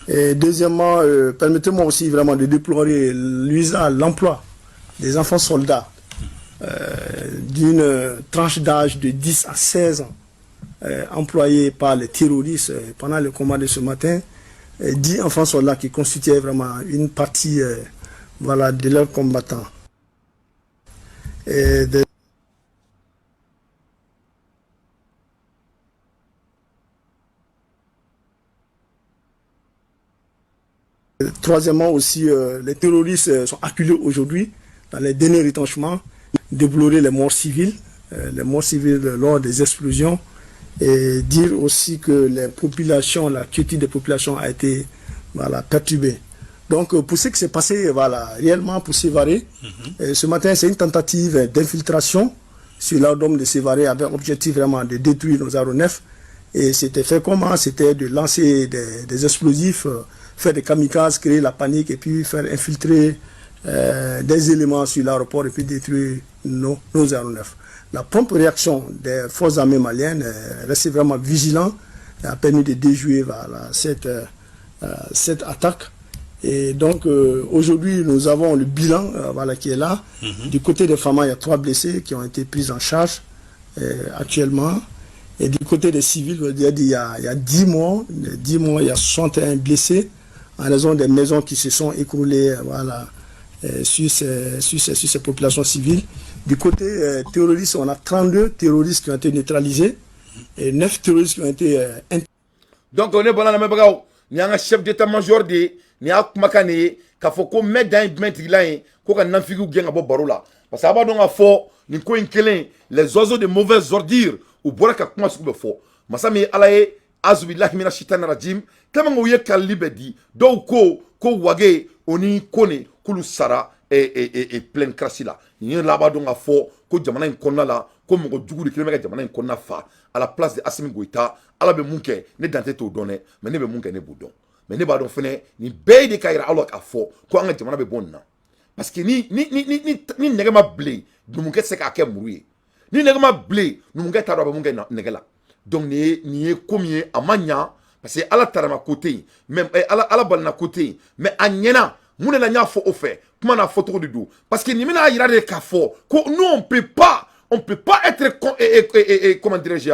S2: Et deuxièmement, permettez-moi aussi vraiment de déplorer l'usage, l'emploi des enfants soldats d'une tranche d'âge de 10 à 16 ans employés par les terroristes pendant le combat de ce matin. 10 enfants soldats qui constituaient vraiment une partie voilà, de leurs combattants. Et de Troisièmement aussi, les terroristes sont acculés aujourd'hui dans les derniers retranchements, déplorer les morts civiles lors des explosions et dire aussi que les populations, la quiétude des populations a été, voilà, perturbée. Donc pour ce qui s'est passé, voilà, réellement pour Sévaré, ce matin c'est une tentative d'infiltration sur l'aérodrome de Sévaré avec objectif vraiment de détruire nos aéronefs. Et c'était fait comment? C'était de lancer des explosifs, faire des kamikazes, créer la panique et puis faire infiltrer des éléments sur l'aéroport et puis détruire nos aéronefs. La prompte réaction des forces armées maliennes, rester vraiment vigilant, a permis de déjouer, voilà, cette attaque. Et donc aujourd'hui, nous avons le bilan voilà, qui est là. Du côté des FAMA, il y a 3 blessés qui ont été pris en charge actuellement. Et du côté des civils, il y a 10 morts, 10 morts, il y a 61 blessés en raison des maisons qui se sont écroulées, voilà, sur ces populations civiles. Du côté terroriste, on a 32 terroristes qui ont été neutralisés et 9 terroristes qui ont été...
S1: Donc on est bon à la même bagarre. Il y a un chef d'état-major de ni a kumakan de ye k'a fɔ ko mɛ dan ye jumɛn tigila ye ko ka nafigiw gɛn ka bɔ baro la, parce que a b'a dɔn k'a fɔ nin ko in kelen, les oiseaux de mauvaises ordures, u bɔra ka kuma sugu bɛɛ fɔ. Masa min ye Ala ye, azubilahi mina shitani rajim, tellement u ye kalili bɛɛ di, dɔw ko Wage o ni Kone k'olu sara pleine crasse la. Nin ye laban dɔn k'a fɔ ko jamana in kɔnɔna la, ko mɔgɔ jugu de kelen bɛ ka jamana in kɔnɔna fa à la place de Assimi Goïta. Ala bɛ mun kɛ, ne dan tɛ t'o dɔn dɛ, mais ne bɛ mun kɛ, ne b'o dɔn. Mais ne b'a dɔn fɛnɛ nin bɛɛ de ka yira aw la k'a fɔ ko an ka jamana bɛ bɔ nin na, parce que ni nɛgɛ ma bilen, numukɛ tɛ se k'a kɛ muru ye. Ni nɛgɛ ma bilen, numukɛ t'a dɔn a bɛ mun kɛ nɛgɛ la. Donc nin ye ko min ye, a ma ɲa, parce que Ala tarama ko tɛ yen, mais Ala balina ko tɛ yen, mais a ɲɛna. Mun de la n y'a fɔ o fɛ, kuma n'a fɔcogo de don, parce que nin bɛna yira de k'a fɔ ko nous on peut pas être, comment dirais-je,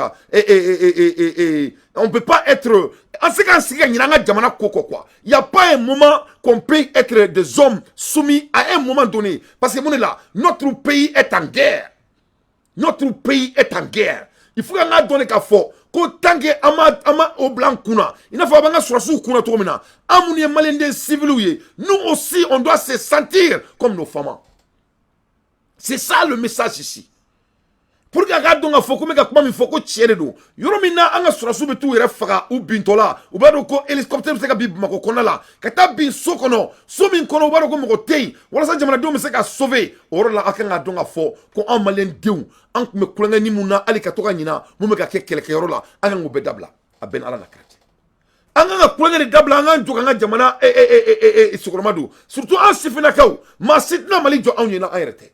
S1: on peut pas être en ce cas sigi ka ɲinɛ an ka jamana ko kɔ quoi. Il y a pas un moment qu'on peut être des hommes soumis à un moment donné, parce que mun de la, notre pays est en guerre. Notre pays est en guerre. Il faut qu'an k'a dɔn de k'a fɔ Ko tant que an ma o bila an kunna, i n'a fɔ a b'an ka sɔrɔdasiw kunna cogo min na, an minnu ye maliyɛnden civils ye, nous aussi, on doit se sentir comme nos femmes. C'est ça le message ici, pour que a k'a dɔn k'a fɔ ko n bɛ ka kuma min fɔ, ko tiɲɛ de don. Yɔrɔ min na an ka sɔrɔdasiw bɛ t'u yɛrɛ faga u bintɔ la, u b'a dɔn ko hélicoptère bɛ se ka bin Bamakɔ kɔnɔna la, ka taa bin so kɔnɔ, so min kɔnɔ u b'a dɔn ko mɔgɔ tɛ yen, walasa jamanadenw bɛ se ka sauver. O yɔrɔ la, a kan k'a dɔn k'a fɔ ko anw maliyɛn denw, an tun bɛ kulonkɛ ni mun na, hali ka to ka ɲina mun bɛ ka kɛ kɛlɛkɛyɔrɔ la, an kan k'o bɛɛ dabila. A bɛɛ ni Ala na kira cɛ, an kan ka kulonkɛ de dabila, an k'an jɔ k'an ka jamana sokɔrɔma don, surtout an sifinnakaw. Maa si tɛna Mali jɔ anw ɲɛna, an yɛrɛ tɛ.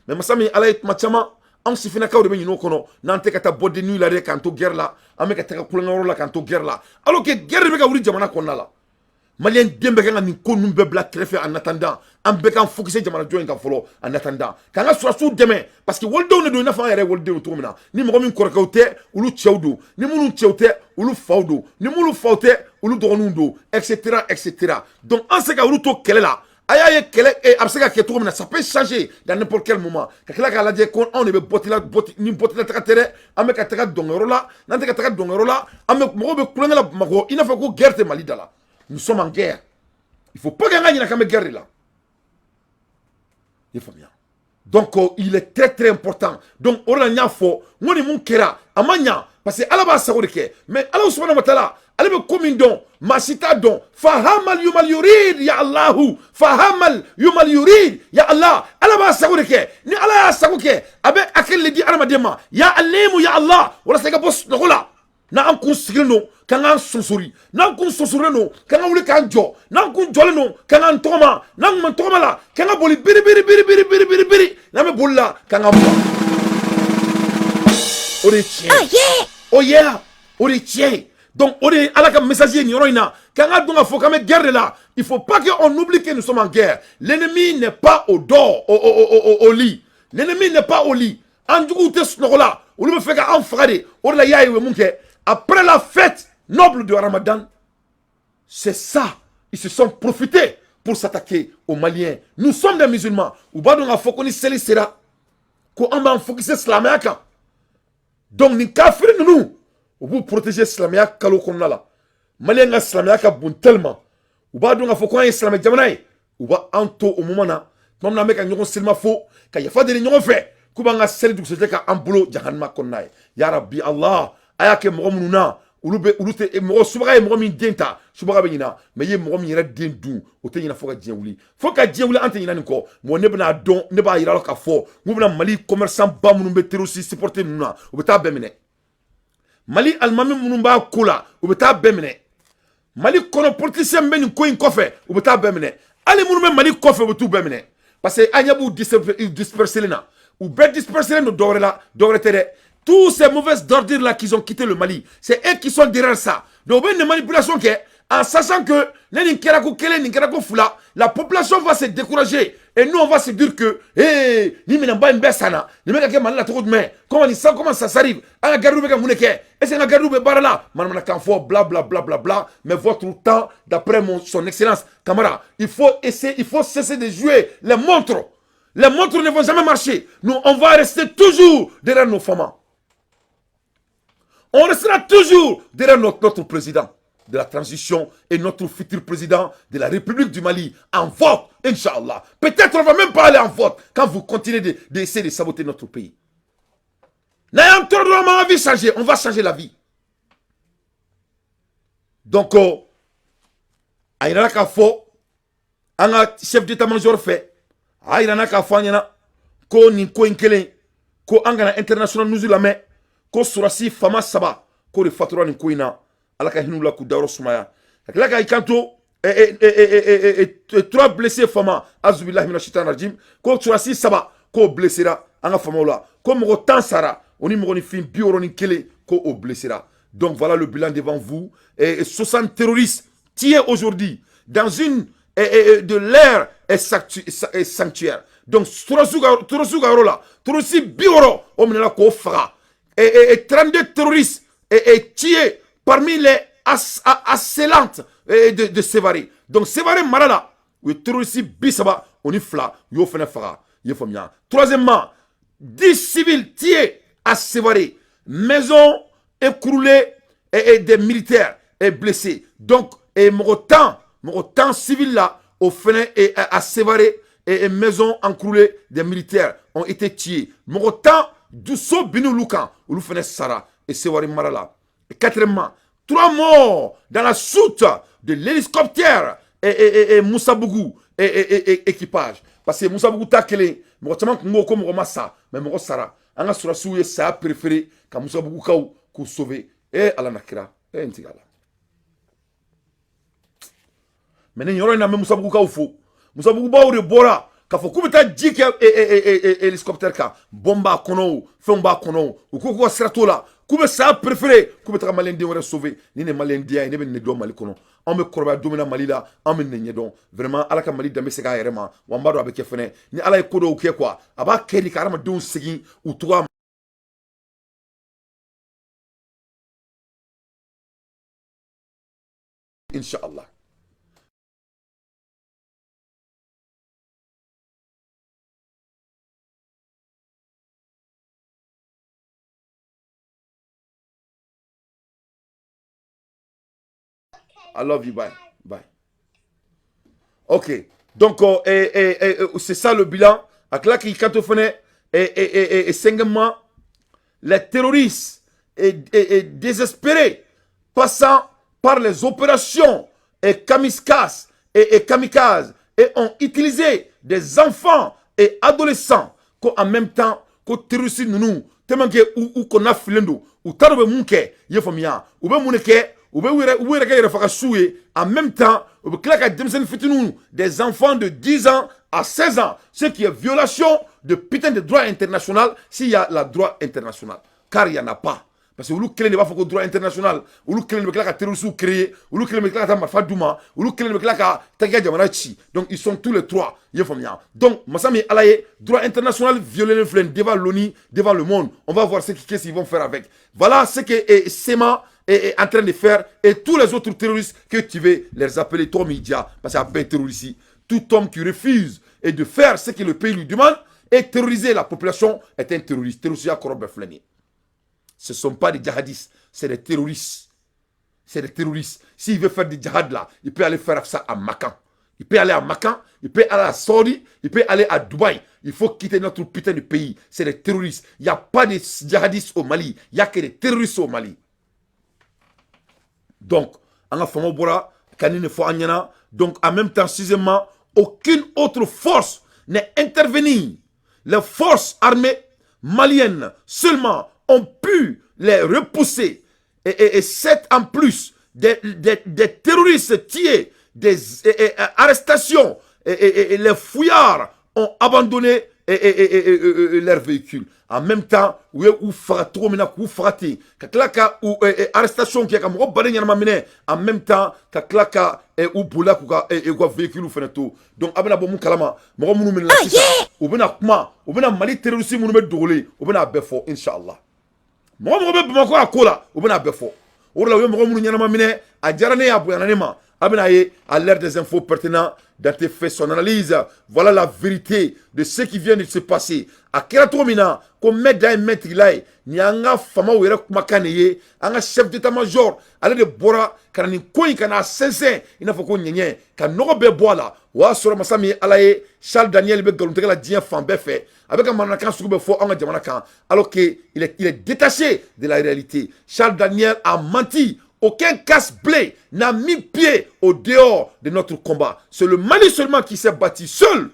S1: Mais masa min Ala ye, tuma caman anw sifinnakaw de bɛ ɲinɛ o kɔnɔ. N'an tɛ ka taa bɔ de nuit la dɛ, k'an to guerre la, an bɛ ka taga kulonkɛyɔrɔ la k'an to guerre la, alors que guerre de bɛ ka wuli jamana kɔnɔna la. Maliyɛn den bɛɛ kan ka nin ko ninnu bɛɛ bila kɛrɛfɛ en attendant. An bɛɛ k'an focusser jamana jɔ in kan fɔlɔ en attendant, k'an ka sɔrɔdasiw dɛmɛ, parce que walidenw de don, i n'a fɔ an yɛrɛ ye walidenw cogo min na. Ni mɔgɔ min kɔrɔkɛw tɛ, olu cɛw don. Ni minnu cɛw tɛ, olu faw don. Ni minnu faw tɛ, olu dɔgɔninw don, et cetera, et cetera. Donc an se ka olu to kɛlɛ la. A y'a ye, kɛlɛ a bɛ se ka kɛ cogo min na, ça peut changer dans n'importe quel moment. Ka tila k'a lajɛ ko anw de bɛ bɔtila bɔti ni bɔtila taga tɛ dɛ, an bɛ ka taga dɔnkɛyɔrɔ la. N'an tɛ ka taga dɔnkɛyɔrɔ la, an bɛ mɔgɔw bɛ kulonkɛ la Bamakɔ, i n'a fɔ ko guerre tɛ Mali da la. Nous sommes en guerre. Il faut pas qu'an ka ɲinɛ k'an bɛ guerre de la. I ye faamuya? Donc il est très très important. Donc o de la n y'a fɔ n ko nin mun kɛra, a ma ɲa, parce que Ala b'a sago de kɛ. Mais Ala subahana wa taala, ale bɛ ko min dɔn, maa si t'a dɔn. Fahamal yumal yurid ya Allahu, fahamal yumal yurid ya Allah. Ala b'a sago de kɛ. Ni Ala y'a sago kɛ, a bɛ hakili de di adamaden ma, ya alimu ya Allah, walasa i ka bɔ sunɔgɔ la. N'an kun sigilen don, k'an k'an sonsori. N'an kun sonsorilen don, k'an ka wuli k'an jɔ. N'an kun jɔlen don, k'an k'an tɔgɔma. N'an kun bɛ tɔgɔma la, k'an ka boli biri biri biri biri biri biri biri. N'an bɛ boli la, k'an ka bɔ. O de ye tiɲɛ ye. Oh yeah, o de ye tiɲɛ ye. Donc o de ye Ala ka message ye nin yɔrɔ in na, k'an ka dɔn k'a fɔ k'an bɛ guerre de la. Il faut pas qu'on oublie que nous sommes en guerre. L'ennemi n'est pas au dehors au lit. L'ennemi n'est pas au lit. An juguw tɛ sunɔgɔ la, olu bɛ fɛ ka an faga de. O de la, i y'a ye, u ye mun kɛ après la fête noble de Ramadan? C'est ça, ils se sont profités pour s'attaquer aux Maliens. Nous sommes des musulmans. U b'a dɔn k'a fɔ ko ni seli sera, ko an b'an focuser silamɛya kan. Donc nin kafiri ninnu, u b'u protéger silamɛya kalo kɔnɔna la. Maliyɛn ka silamɛya ka bon tellement, u b'a dɔn k'a fɔ ko an ye silamɛ jamana ye. U b'an to o moment na, tuma min na an bɛ ka ɲɔgɔn selima fo ka yafa deli ɲɔgɔn fɛ, k'u b'an ka seli dugusɛjɛ k'an bolo jahanama kɔnɔna ye. Ya rabi Allah, a y'a kɛ mɔgɔ minnu na, olu bɛ olu tɛ mɔgɔ. Subaga ye mɔgɔ min den ta, subaga bɛ ɲina. Mais i ye mɔgɔ min yɛrɛ den dun, o tɛ ɲina fo ka diɲɛ wuli, fo ka diɲɛ wuli. An tɛ ɲina nin kɔ. Mɔgɔ ne bɛna dɔn, ne b'a yira k'a fɔ n bɛna Mali commerçant ba minnu bɛ terroriste supporter ninnu na, u bɛ taa bɛɛ minɛ. Mali alimami minnu b'a ko la, u bɛ taa bɛɛ minɛ. Mali kɔnɔ politicien bɛ nin ko in kɔfɛ, u bɛ taa bɛɛ minɛ. Hali minnu bɛ Mali kɔfɛ, u bɛ t'u bɛɛ minɛ, parce que an ɲɛ b'u disperser na. U bɛɛ disperser don dɔwɛrɛ la, dɔwɛrɛ tɛ dɛ. Tous ces mauvaises ordures là qui ont quitté le Mali, c'est eux qui sont derrière ça. Donc u bɛ nin manipulation kɛ en sachant que ne nin kɛra ko kelen, nin kɛra ko fila, la population va se décourager et nous, on va se dire que hey, ni minɛnba in bɛɛ sanna, nin bɛ ka kɛ Mali la cogo jumɛn? Comment nin ça, comment ça s'arrive? An ka gardiw bɛ ka mun de kɛ? Est ce que an ka gardiw bɛ baara la? Manamanakan fɔ, bla bla bla bla bla. Mais votre temps, d'après mon son excellence Camara, il faut essayer, il faut cesser de jouer les montres. Les montres ne vont jamais marcher. Nous, on va rester toujours derrière nos femmes. On restera toujours derrière notre président de la transition et notre futur président de la République du Mali en vote, Inch'Allah. Peut-être on ne va même pas aller en vote quand vous continuez d'essayer de saboter notre pays. N'ayant vie changer, on va changer la vie. Donc, a yirala k'a fɔ an ka chef d'état-major fɛ, a yirana k'a fɔ an ɲɛna ko nin ko in kelen, ko an kana international news lamɛn, ko sɔrɔdasi fama saba k'o de fatura nin ko in na. Ala ka hinɛ u la k'u dayɔrɔ sumaya. Ka tila k'i kanto, trois blessés fama, azubilahi mina shaitan rajim, ko sɔrɔdasi saba k'o blessera an ka famaw la, ko mɔgɔ 10 sara, o ni mɔgɔninfin 61 ko o blessera. Donc voilà le bilan devant vous. Et 60 terroristes tués aujourd'hui dans une de l'air et sanctuaire. Donc terroriste ka yɔrɔ la, terroriste 60 o minɛna k'o faga. Et 32 terroristes et tués parmi les assaillants de Sévaré. Donc Sévaré mara la, u ye terroriste 32, u y'o fana faga. I ye faamuya? Troisièmement, 10 civils tués à Sévaré. Maison écroulés et des militaires et blessés. Donc, et mɔgɔ 10 civil là, o fɛnɛ et à Sévaré et maisons encroulées, des militaires ont été tués. Mɔgɔ 10 so binna olu kan, olu fɛnɛ sara et Sévaré mara la. Et quatrièmement, trois morts dans la soute de l'hélicoptère et Moussabougou et équipage. Parce que Moussabougou ta kelen, mɔgɔ caman kun ko ko mɔgɔ ma sa, mais mɔgɔ sara. An ka sɔrɔdasiw ye saya préféré ka Moussabougoukaw k'u sauver. Eh Ala na kira, eh n tigɛ la. Mais nin yɔrɔ in na, n bɛ Musabugukaw fo. Musabugubaw de bɔra k'a fɔ k'u bɛ taa ji kɛ hélicoptère kan, bɔn b'a kɔnɔ o, fɛnw b'a kɔnɔ o, u ko k'u ka sira t'o la, k'u bɛ saya préféré k'u bɛ taga maliyɛn den wɛrɛ sauver. Ni nin maliyɛndenya ye, ne bɛ nin de dɔn Mali kɔnɔ. Anw bɛ kɔrɔbaya don min na Mali la, anw bɛ nin ɲɛdɔn. Vraiment, Ala ka Mali danbe segin a yɛrɛ ma. Wa n b'a dɔn a bɛ kɛ fɛnɛ. Ni Ala ye ko dɔw kɛ quoi, a b'a kɛ de ka hadamadenw segin u cogoya ma. Inshallah. I love you. Bye. Bye. Ok. Donc, c'est ça le bilan. A tila k'i kanto fɛnɛ et cinquièmement, les terroristes et désespérés passant par les opérations et kamikazes et kamikazes et ont utilisé des enfants et adolescents ko en même temps ko terroristes ninnu, tellement que u kɔnɔna filen don, u t'a dɔn u bɛ mun kɛ, i ye faamuya, u bɛ mun de kɛ, u bɛ u yɛrɛ u b'u yɛrɛ kɛ yɛrɛ faga su ye. En même temps, u bɛ tila ka denmisɛnnin fitininw, des enfants de 10 ans à 16 ans, ce qui est violation de putain de droit international, s'il y a la droit international, car il y en a pas, parce que olu kelen de b'a fɔ ko droit international, olu kelen de bɛ tila ka terroristes créer, olu kelen de bɛ tila ka taa marifa d'u ma, olu kelen de bɛ tila ka taa i ka jamana ci. Donc ils sont tous les trois, i ye faamuya. Donc masa min Ala ye, droit international violé filɛ devant l'ONU, devant le monde. On va voir ce qu'est-ce qu'ils vont faire avec. Voilà ce que CMA est en train de faire et tous les autres terroristes que tu veux les appeler tɔgɔ min diya, parce que a bɛɛ terroriste. Tout homme qui refuse et de faire ce que le pays lui demande et terroriser la population est un terroriste. Terroriste ya kɔrɔ bɛɛ filɛ nin ye. Ce ne sont pas des djihadistes, c'est des terroristes. C'est des terroristes. S'il veut faire du djihad là, il peut aller faire ça à Makan. Il peut aller à Makan, il peut aller à Saudi, il peut aller à Dubaï. Il faut quitter notre putain de pays. C'est des terroristes. Il n'y a pas de djihadistes au Mali. Il n'y a que des terroristes au Mali. Donc, an ka faamaw bɔra ka nin de fɔ an ɲɛna. Donc, en même temps, sixièmement, aucune autre force n'est intervenue. Les forces armées maliennes seulement ont pu les repousser. Et sept en plus des terroristes tués, des arrestations, et les fuyards ont abandonné leur véhicule. En même temps, u ye u faga cogo min na, k'u faga ten, ka tila ka u arrestation kɛ ka mɔgɔ baden ɲɛnama minɛ, en même temps ka tila ka u bolila k'u ka u ka véhicule fɛnɛ to. Donc a bɛna bɔ mun kalama? Mɔgɔ minnu minɛna sisan, u bɛna kuma, u bɛna Mali terroriste minnu bɛ dogolen, u bɛna a bɛɛ fɔ inshallah. Mɔgɔ mɔgɔ bɛ Bamakɔ a ko la, u bɛna a bɛɛ fɔ. O de la u ye mɔgɔ minnu ɲɛnama minɛ, a diyara ne ye, a bonyana ne ma. A bɛna ye à l'ère des infos pertinents, Dante fait son analyse. Voilà la vérité de ce qui vient de se passer. A kɛra cogo min na ko mɛ dan ye mɛ tigila ye, nin y'an ka faamaw yɛrɛ kumakan de ye. An ka chef d'état-major, ale de bɔra ka na nin ko in ka n'a sɛnsɛn i n'a fɔ ko ɲɛɲɛ ka nɔgɔ bɛɛ bɔ a la. O y'a sɔrɔ masa min ye Ala ye, Charles Daniel bɛ nkalontigɛ la diɲɛ fan bɛɛ fɛ, a bɛ ka manamanakan sugu bɛɛ fɔ an ka jamana kan, alors que il est détaché de la réalité. Charles Daniel a menti. Aucun casse-blé n'a mis pied au dehors de notre combat. C'est le Mali seulement qui s'est bâti seul,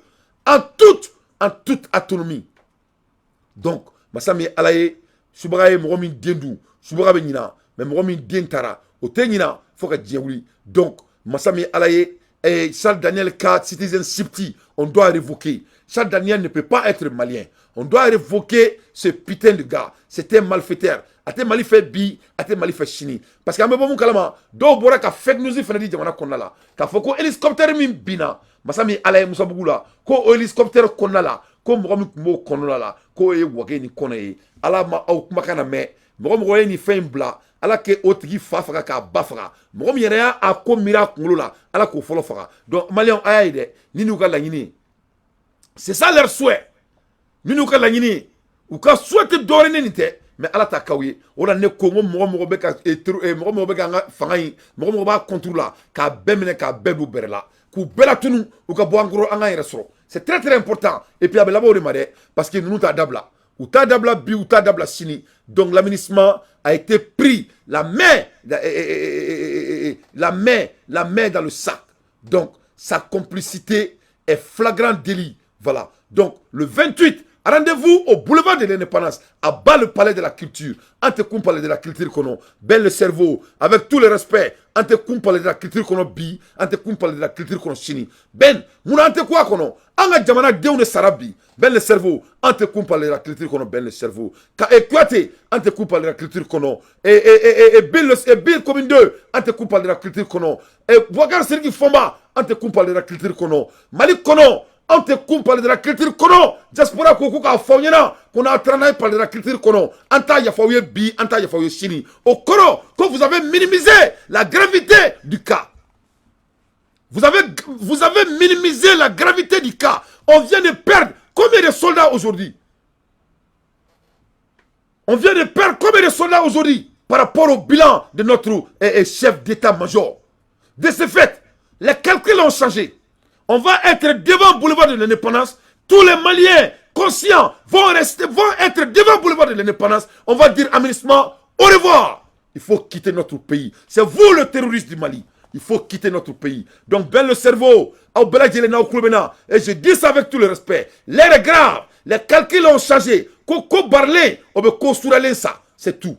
S1: en toute autonomie. Donc, masa min Ala ye, subaga ye mɔgɔ min den dun, subaga bɛ ɲina, mais mɔgɔ min den taara, o tɛ ɲina fo ka diɲɛ wuli. Donc, masa min Ala ye, Charles Daniel ka citizenship, on doit révoquer. Charles Daniel ne peut pas être malien. On doit révoquer ce putain de gars. C'est un malfaiteur. A tɛ Mali fɛ bi, a tɛ Mali fɛ sini, parce que an bɛ bɔ mun kalama, dɔw bɔra ka fake news fana di jamana kɔnɔna la k'a fɔ ko hélicoptère min binna, masa min Ala ye, Musabugu la, ko o hélicoptère kɔnɔna la, ko mɔgɔ min tun b'o kɔnɔna la, k'o ye Wage ni kɔnɔ ye. Ala ma aw kumakan na mɛn. Mɔgɔ mɔgɔ ye nin fɛn in bila, Ala k'o o tigi fa faga k'a ba faga. Mɔgɔ min yɛrɛ y'a ko miiri a kunkolo la, Ala k'o fɔlɔ faga. Donc maliyɛnw, a y'a ye dɛ, ni n'u ka laɲini ye, c'est ça leur souhait, ni n'u ka laɲini ye, u ka souhait tɛ dɔwɛrɛ ni nin tɛ. Mais Ala ta k'aw ye. O la ne ko n ko mɔgɔ mɔgɔ bɛ ka mɔgɔ mɔgɔ bɛ k'an ka fanga in, mɔgɔ mɔgɔ b'a contre la, k'a bɛɛ minɛ, k'a bɛɛ don bɛrɛ la, k'u bɛɛ latunu, u ka bɔ an kɔrɔ, an k'an yɛrɛ sɔrɔ. C'est très très important. Et puis a bɛ laban o de ma dɛ, parce que ninnu t'a dabila, u t'a dabila bi, u t'a dabila sini. Donc la MINUSMA a été pris la main dans le sac. Donc sa complicité est flagrant délit. Voilà. Donc le 28, rendez-vous au boulevard de l'Indépendance, à bas le palais de la Culture. An tɛ kun palais de la Culture kɔnɔ. Ben le cerveau, avec tout le respect, an tɛ kun palais de la Culture kɔnɔ bi, an tɛ kun palais de la Culture kɔnɔ sini. Ben, mun an tɛ kun a kɔnɔ? An ka jamanadenw de sara bi. Ben le cerveau, an tɛ kun palais de la Culture kɔnɔ, Ben le cerveau. Ka e Kouyaté, an tɛ kun palais de la Culture kɔnɔ. Et Bill, et Bill commune 2, an tɛ kun palais de la Culture kɔnɔ. Et Boubacar Sidiki Fomba, an tɛ kun palais de la Culture kɔnɔ. Mali kɔnɔ, anw tɛ kun palais de la Culture kɔnɔ. Diaspora ko ko k'a fɔ aw ɲɛna ko n'a taara n'a ye palais de la Culture kɔnɔ, an t'a yafa aw ye bi, an t'a yafa aw ye sini. O kɔrɔ ko vous avez minimisé la gravité du cas. Vous avez minimisé la gravité du cas. On vient de perdre combien de soldats aujourd'hui? On vient de perdre combien de soldats aujourd'hui par rapport au bilan de notre chef d'état-major? De ce fait, les calculs ont changé. On va être devant le boulevard de l'Indépendance. Tous les Maliens conscients vont être devant le boulevard de l'Indépendance. On va dire à MINUSMA, au revoir. Il faut quitter notre pays. C'est vous le terroriste du Mali. Il faut quitter notre pays. Donc, Ben le cerveau, et je dis ça avec tout le respect. L'heure est grave. Les calculs ont changé. Ko barlen, on veut construire ça. C'est tout.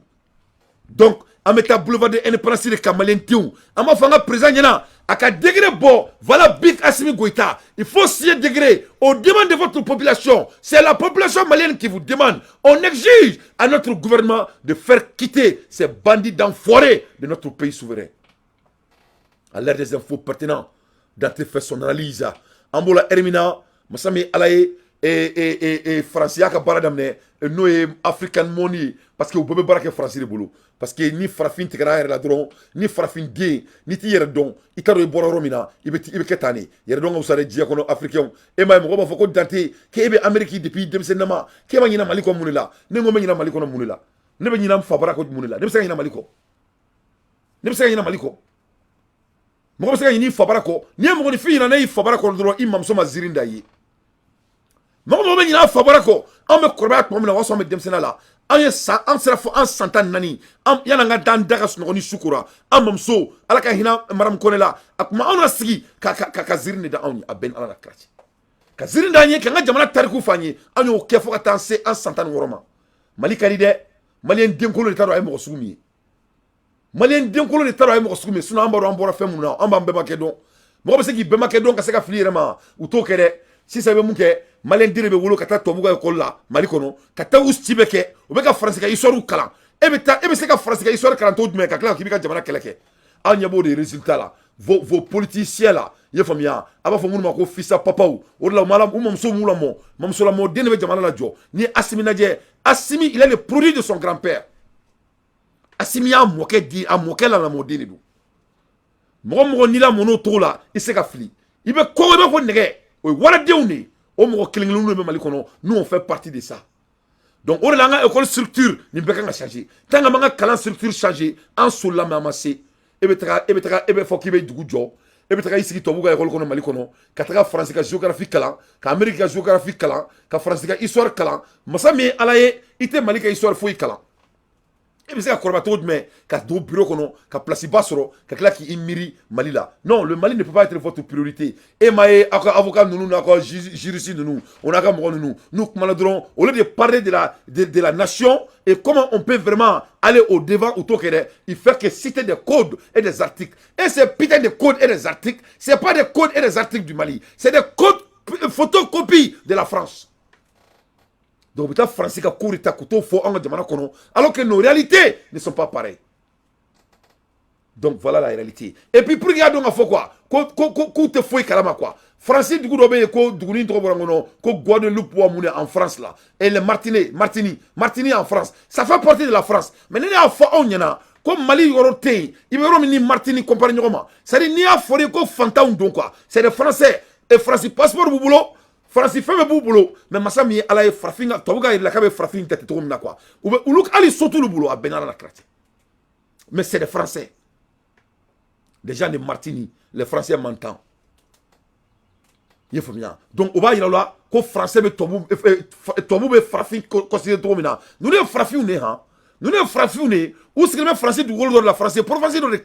S1: Donc, an bɛ taa boulevard de l'Indépendance de ka maliyɛn denw, an b'a fɔ an ka président ɲɛna a ka décret bɔ. Voilà, Big Assimi Goïta, il faut signer décret au demande de votre population. C'est la population malienne qui vous demande. On exige à notre gouvernement de faire quitter ces bandits d'enfoirés de notre pays souverain. À l'ère des infos pertinentes, Dante fait son analyse. An b'o la Ermina masa min Ala ye Faransi y'a ka baara daminɛ, n'o ye African Money, parce que u bɛɛ bɛ baara kɛ Faransi de bolo, parce que ni farafin tigɛra a yɛrɛ la dɔrɔn, ni farafin den n'i t'i yɛrɛ dɔn, i t'a dɔn i bɔra yɔrɔ min na, i bɛ kɛ tan de. Yɛrɛ dɔn ka fisa dɛ diɲɛ kɔnɔ. Africain, e m'a ye, mɔgɔ b'a fɔ ko Dante, k'e bɛ Amérique depuis denmisɛnninama, k'e ma ɲinɛ Mali kɔ mun de la? Ne ko n bɛ ɲinɛ Mali kɔnɔ mun de la? Ne bɛ ɲinɛ n fa bara kɔ mun de la? Ne bɛ se ka ɲinɛ Mali kɔ? Ne bɛ se ka ɲinɛ Mali kɔ? Mɔgɔ bɛ se ka ɲinɛ i fa bara kɔ? N'i ye mɔgɔninfin ɲinɛ ne y'i fa bara kɔ dɔrɔn, i mamuso ma ziiri da i ye. Mɔgɔ mɔgɔ bɛ ɲinɛ a fa bara kɔ, anw bɛ kɔrɔbaya tuma min na, o y'a sɔrɔ an bɛ denmisɛnninya la. An ye san, an sera fo an san 14, an yan'an ka d'an da ka sunɔgɔ ni su kora, an mamuso, Ala ka hinɛ Maramu Kɔnɛ la, a tun b'anw na sigi ka ziiri de da anw ye. A bɛɛ ni Ala la kira cɛ, ka ziiri d'an ye, k'an ka jamana tariku f'an ye. An y'o kɛ fo ka taa se an san 16 ma. Mali ka di dɛ. Maliyɛn denkolon de t'a dɔn a ye mɔgɔ sugu min ye. Maliyɛn denkolon de t'a dɔn a ye mɔgɔ sugu min ye. Sinon an b'a dɔn an bɔra fɛn mun na, an b'an bɛnbakɛ dɔn. Mɔgɔ bɛ se k'i bɛnbakɛ dɔn ka se ka fili yɛrɛ ma, u t'o kɛ dɛ. Sisan i bɛ mun kɛ? Maliyɛn den de bɛ wolo ka taa tubabu ka ekɔli la Mali kɔnɔ, ka taa u si bɛɛ kɛ, u bɛ ka Faransi ka histoire kalan. E bɛ taa, e bɛ se ka Faransi ka histoire kalan cogo jumɛn ka tila k'i bɛ ka jamana kɛlɛ kɛ? Aw ɲɛ b'o de résultat la. Vos politiciens là, i ye faamuya, a b'a fɔ minnu ma ko fils à papaw, o de la u ma u mamuso m'u lamɔ. Mamuso lamɔ den de bɛ jamana lajɔ. N'i ye Asimi lajɛ, Asimi, il est le produit de son grand-père. Asimi y'a mɔkɛ di, a mɔkɛ la lamɔden de don. Mɔgɔ mɔgɔ n'i lamɔn'o cogo la, i tɛ se ka fili, i bɛ kɔgɔ, i b'a fɔ nɛgɛ. O ye waradenw de ye. O mɔgɔ kelen kelen bɛ Mali kɔnɔ, nous, on fait partie de ça. Donc o de la an ka école structure nin bɛɛ kan ka changer. Tant que an ka kalan structure changer, an solila mais an ma se. E bɛ taga, e bɛ fɔ k'i bɛ dugu jɔ, e bɛ taga i sigi tubabu ka école kɔnɔ Mali kɔnɔ, ka taga Faransi ka géographie kalan, ka Amérique ka géographie kalan, ka Faransi ka histoire kalan. Masa min ye Ala ye, i tɛ Mali ka histoire foyi kalan. E bɛ se ka kɔrɔbaya cogo jumɛn ka don bureau kɔnɔ, ka place ba sɔrɔ, ka tila k'i miiri Mali la? Non, le Mali ne peut pas être votre priorité. E m'a ye, aw ka avocat ninnu n'aw ka juriste ninnu, o n'a ka mɔgɔ ninnu, n'u kumana dɔrɔn, au lieu de parler de la nation et comment on peut vraiment aller au devant u t'o kɛ dɛ. Il fait que citer des codes et des articles. Et ces putains de codes et des articles, c'est pas des codes et des articles du Mali, c'est des codes photocopies de la France. Donc, u bɛ taa Faransi ka kow de ta k'u t'o fɔ an ka jamana kɔnɔ, alors que nos réalités ne sont pas pareilles. Donc voilà la réalité. Et puis pour que y'a dɔn ka fɔ quoi, ko k'u tɛ foyi kalama quoi, Faransi dugu dɔ bɛ yen ko dugunin tɔgɔ bɔra n kɔnɔ, ko Guadeloupe wa mun en France là, et les Martinique, Martinique, Martinique en France, ça fait partie de la France. Mais ni ne y'a fɔ aw ɲɛna ko Mali yɔrɔ tɛ yen, i bɛ yɔrɔ min ni Martinique comparé ɲɔgɔn ma, c'est à dire n'i y'a fɔra ko fantanw don quoi, c'est des Français et Faransi passeport b'u bolo. Faransi fɛn bɛɛ b'u bolo, mais masa min ye Ala ye, farafin ka tubabu ka yɛrɛ la k'a bɛ farafin jate cogo min na quoi, u bɛ olu hali so t'olu bolo, a bɛɛ n'Ala la kira cɛ. Mais c'est des Français, des gens de Martini, les Français m'entendent, i ye faamuya. Donc o b'a yira la ko Français bɛ tubabu, tubabu bɛ farafin considérer cogo min na. Ninnu ye farafinw de ye han, ninnu ye farafinw de ye. U sigilen bɛ Faransi dugukolo dɔ de la, Faransi province dɔ de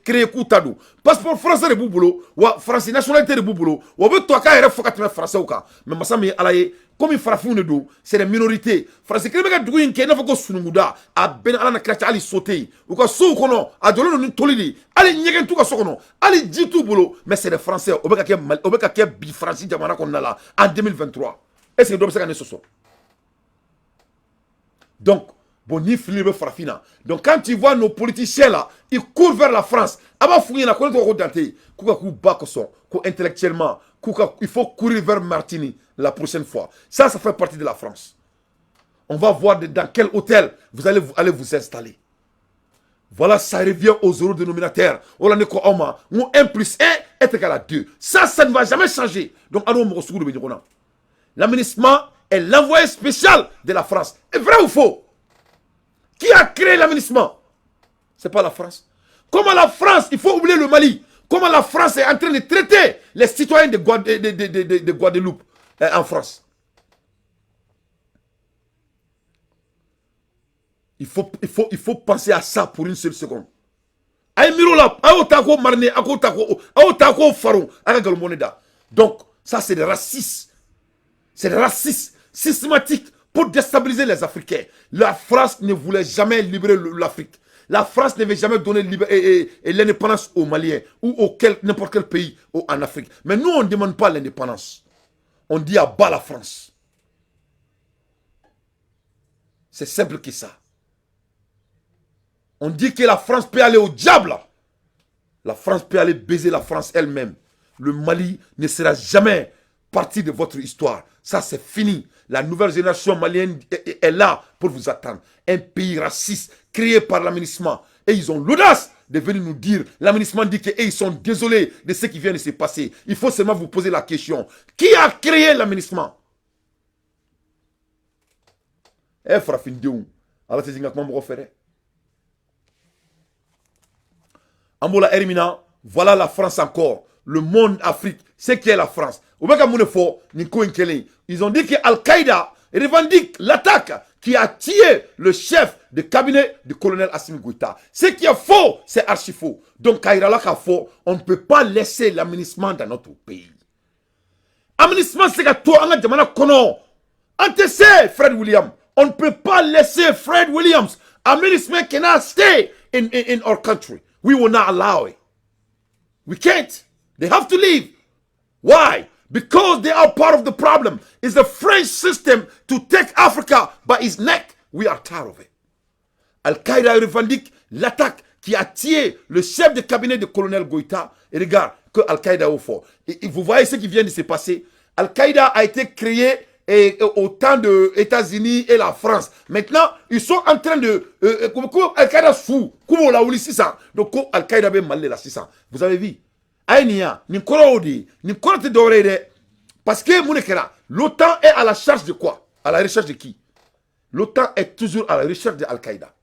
S1: créé k'u ta don. Passeport français de b'u bolo wa, Faransi nationalité de b'u bolo wa, u bɛ tubabukan yɛrɛ fɔ ka tɛmɛ Français kan. Mais masa min ye Ala ye, komi farafinw de don, c'est des minorités. Faransi kelen bɛ ka dugu in kɛ i n'a fɔ ko sununkuda. A bɛɛ ni Ala na kira cɛ, hali so tɛ yen u ka sow kɔnɔ, a jɔlen don ni toli de ye, hali ɲɛgɛn t'u ka so kɔnɔ, hali ji t'u bolo. Mais c'est des Français. O bɛ ka kɛ Mali, o bɛ ka kɛ bi Faransi jamana kɔnɔna la en 2023. Est ce que dɔ bɛ se ka ne sɔsɔ? Donc bon, ni fili bɛ farafin na. Donc quand tu vois nos politiciens là, ils courent vers la France, a b'a f'u ɲɛna ko ne tɔgɔ ko Dante, k'u ka k'u ba kosɔn, ko intellectuellement k'u ka, il faut courir vers Martini la prochaine fois. Ça fait partie de la France. On va voir dans quel hôtel vous allez aller vous installer. Voilà, ça revient au zéro dénominateur. O la ne ko aw ma n ko 1 plus 1 est égal à 2. Ça ne va jamais changer. Donc an n'o mɔgɔ sugu de bɛ ɲɔgɔn na. La MINUSMA est l'envoyé spécial de la France. Est vrai ou faux? Qui a créé la MINUSMA? C'est pas la France? Comment la France, il faut oublier le Mali. Comment la France est en train de traiter les citoyens de Guadeloupe en France? Il faut penser à ça pour une seule seconde. Aye miro la, ayo ta ko mariner, ako ta ko, ayo ta ko faron, aka galon da. Donc, ça c'est des racistes. C'est des racistes systématiques pour déstabiliser les Africains. La France ne voulait jamais libérer l'Afrique. La France ne veut jamais donner l'indépendance aux Maliens ou n'importe quel pays en Afrique. Mais nous, on ne demande pas l'indépendance. On dit à bas la France. C'est simple que ça. On dit que la France peut aller au diable. La France peut aller baiser la France elle-même. Le Mali ne sera jamais partie de votre histoire. Ça, c'est fini. La nouvelle génération malienne est là pour vous attendre. Un pays raciste créé par la MINUSMA. Et ils ont l'audace de venir nous dire, la MINUSMA dit qu'ils sont désolés de ce qui vient de se passer. Il faut seulement vous poser la question. Qui a créé la MINUSMA? Eh, farafindenw, ala tɛ jigin ka kuma mɔgɔ fɛ dɛ. An b'o la heure min na, voilà la France encore. Le monde Afrique, c'est qui est la France. U bɛ ka mun de fɔ nin ko in kɛlen? Ils ont dit que Al-Qaïda revendique l'attaque qui a tué le chef de cabinet du colonel Assimi Goïta. Ce qui est faux, c'est archi faux. Donc, k'a yira la k'a fɔ, on ne peut pas laisser la MINUSMA dans notre pays. La MINUSMA se ka to an ka jamana kɔnɔ. An tɛ se, Fred Williams. On ne peut pas laisser Fred Williams. La MINUSMA cannot stay in our country. We will not allow it. We can't. They have to leave. Why? Because they are part of the problem. It's the French system to take Africa by its neck. We are tired of it. Al-Qaïda revendique l'attaque qui a tué le chef de cabinet de colonel Goïta. Et regarde que Al-Qaïda au fort. Et vous voyez ce qui vient de se passer. Al-Qaïda a été créé au temps des États-Unis et la France. Maintenant, ils sont en train de... Al-Qaïda fou. Comment on l'a 600. Donc, Al-Qaïda bɛ Mali la 600. Vous avez vu? Aye nin ya, nin kɔrɔ o de ye, nin kɔrɔ tɛ dɔwɛrɛ ye dɛ. Parce que mun de kɛra? L'OTAN est à la charge de quoi? À la recherche de qui? L'OTAN est toujours à la recherche de Al-Qaïda.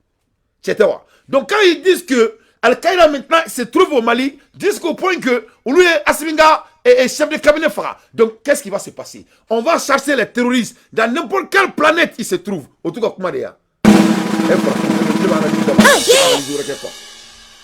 S1: Tiɲɛ tɛ wa? Donc quand ils disent que Al-Qaïda maintenant se trouve au Mali, jusqu'au point que olu ye Assimi ka et chef de cabinet faga. Donc qu'est-ce qui va se passer? On va chercher les terroristes dans n'importe quelle planète ils se trouvent. O t'u ka kuma de ya. E farafin, ne bɛ analyse daminɛ, analyse wɛrɛ kɛ quoi.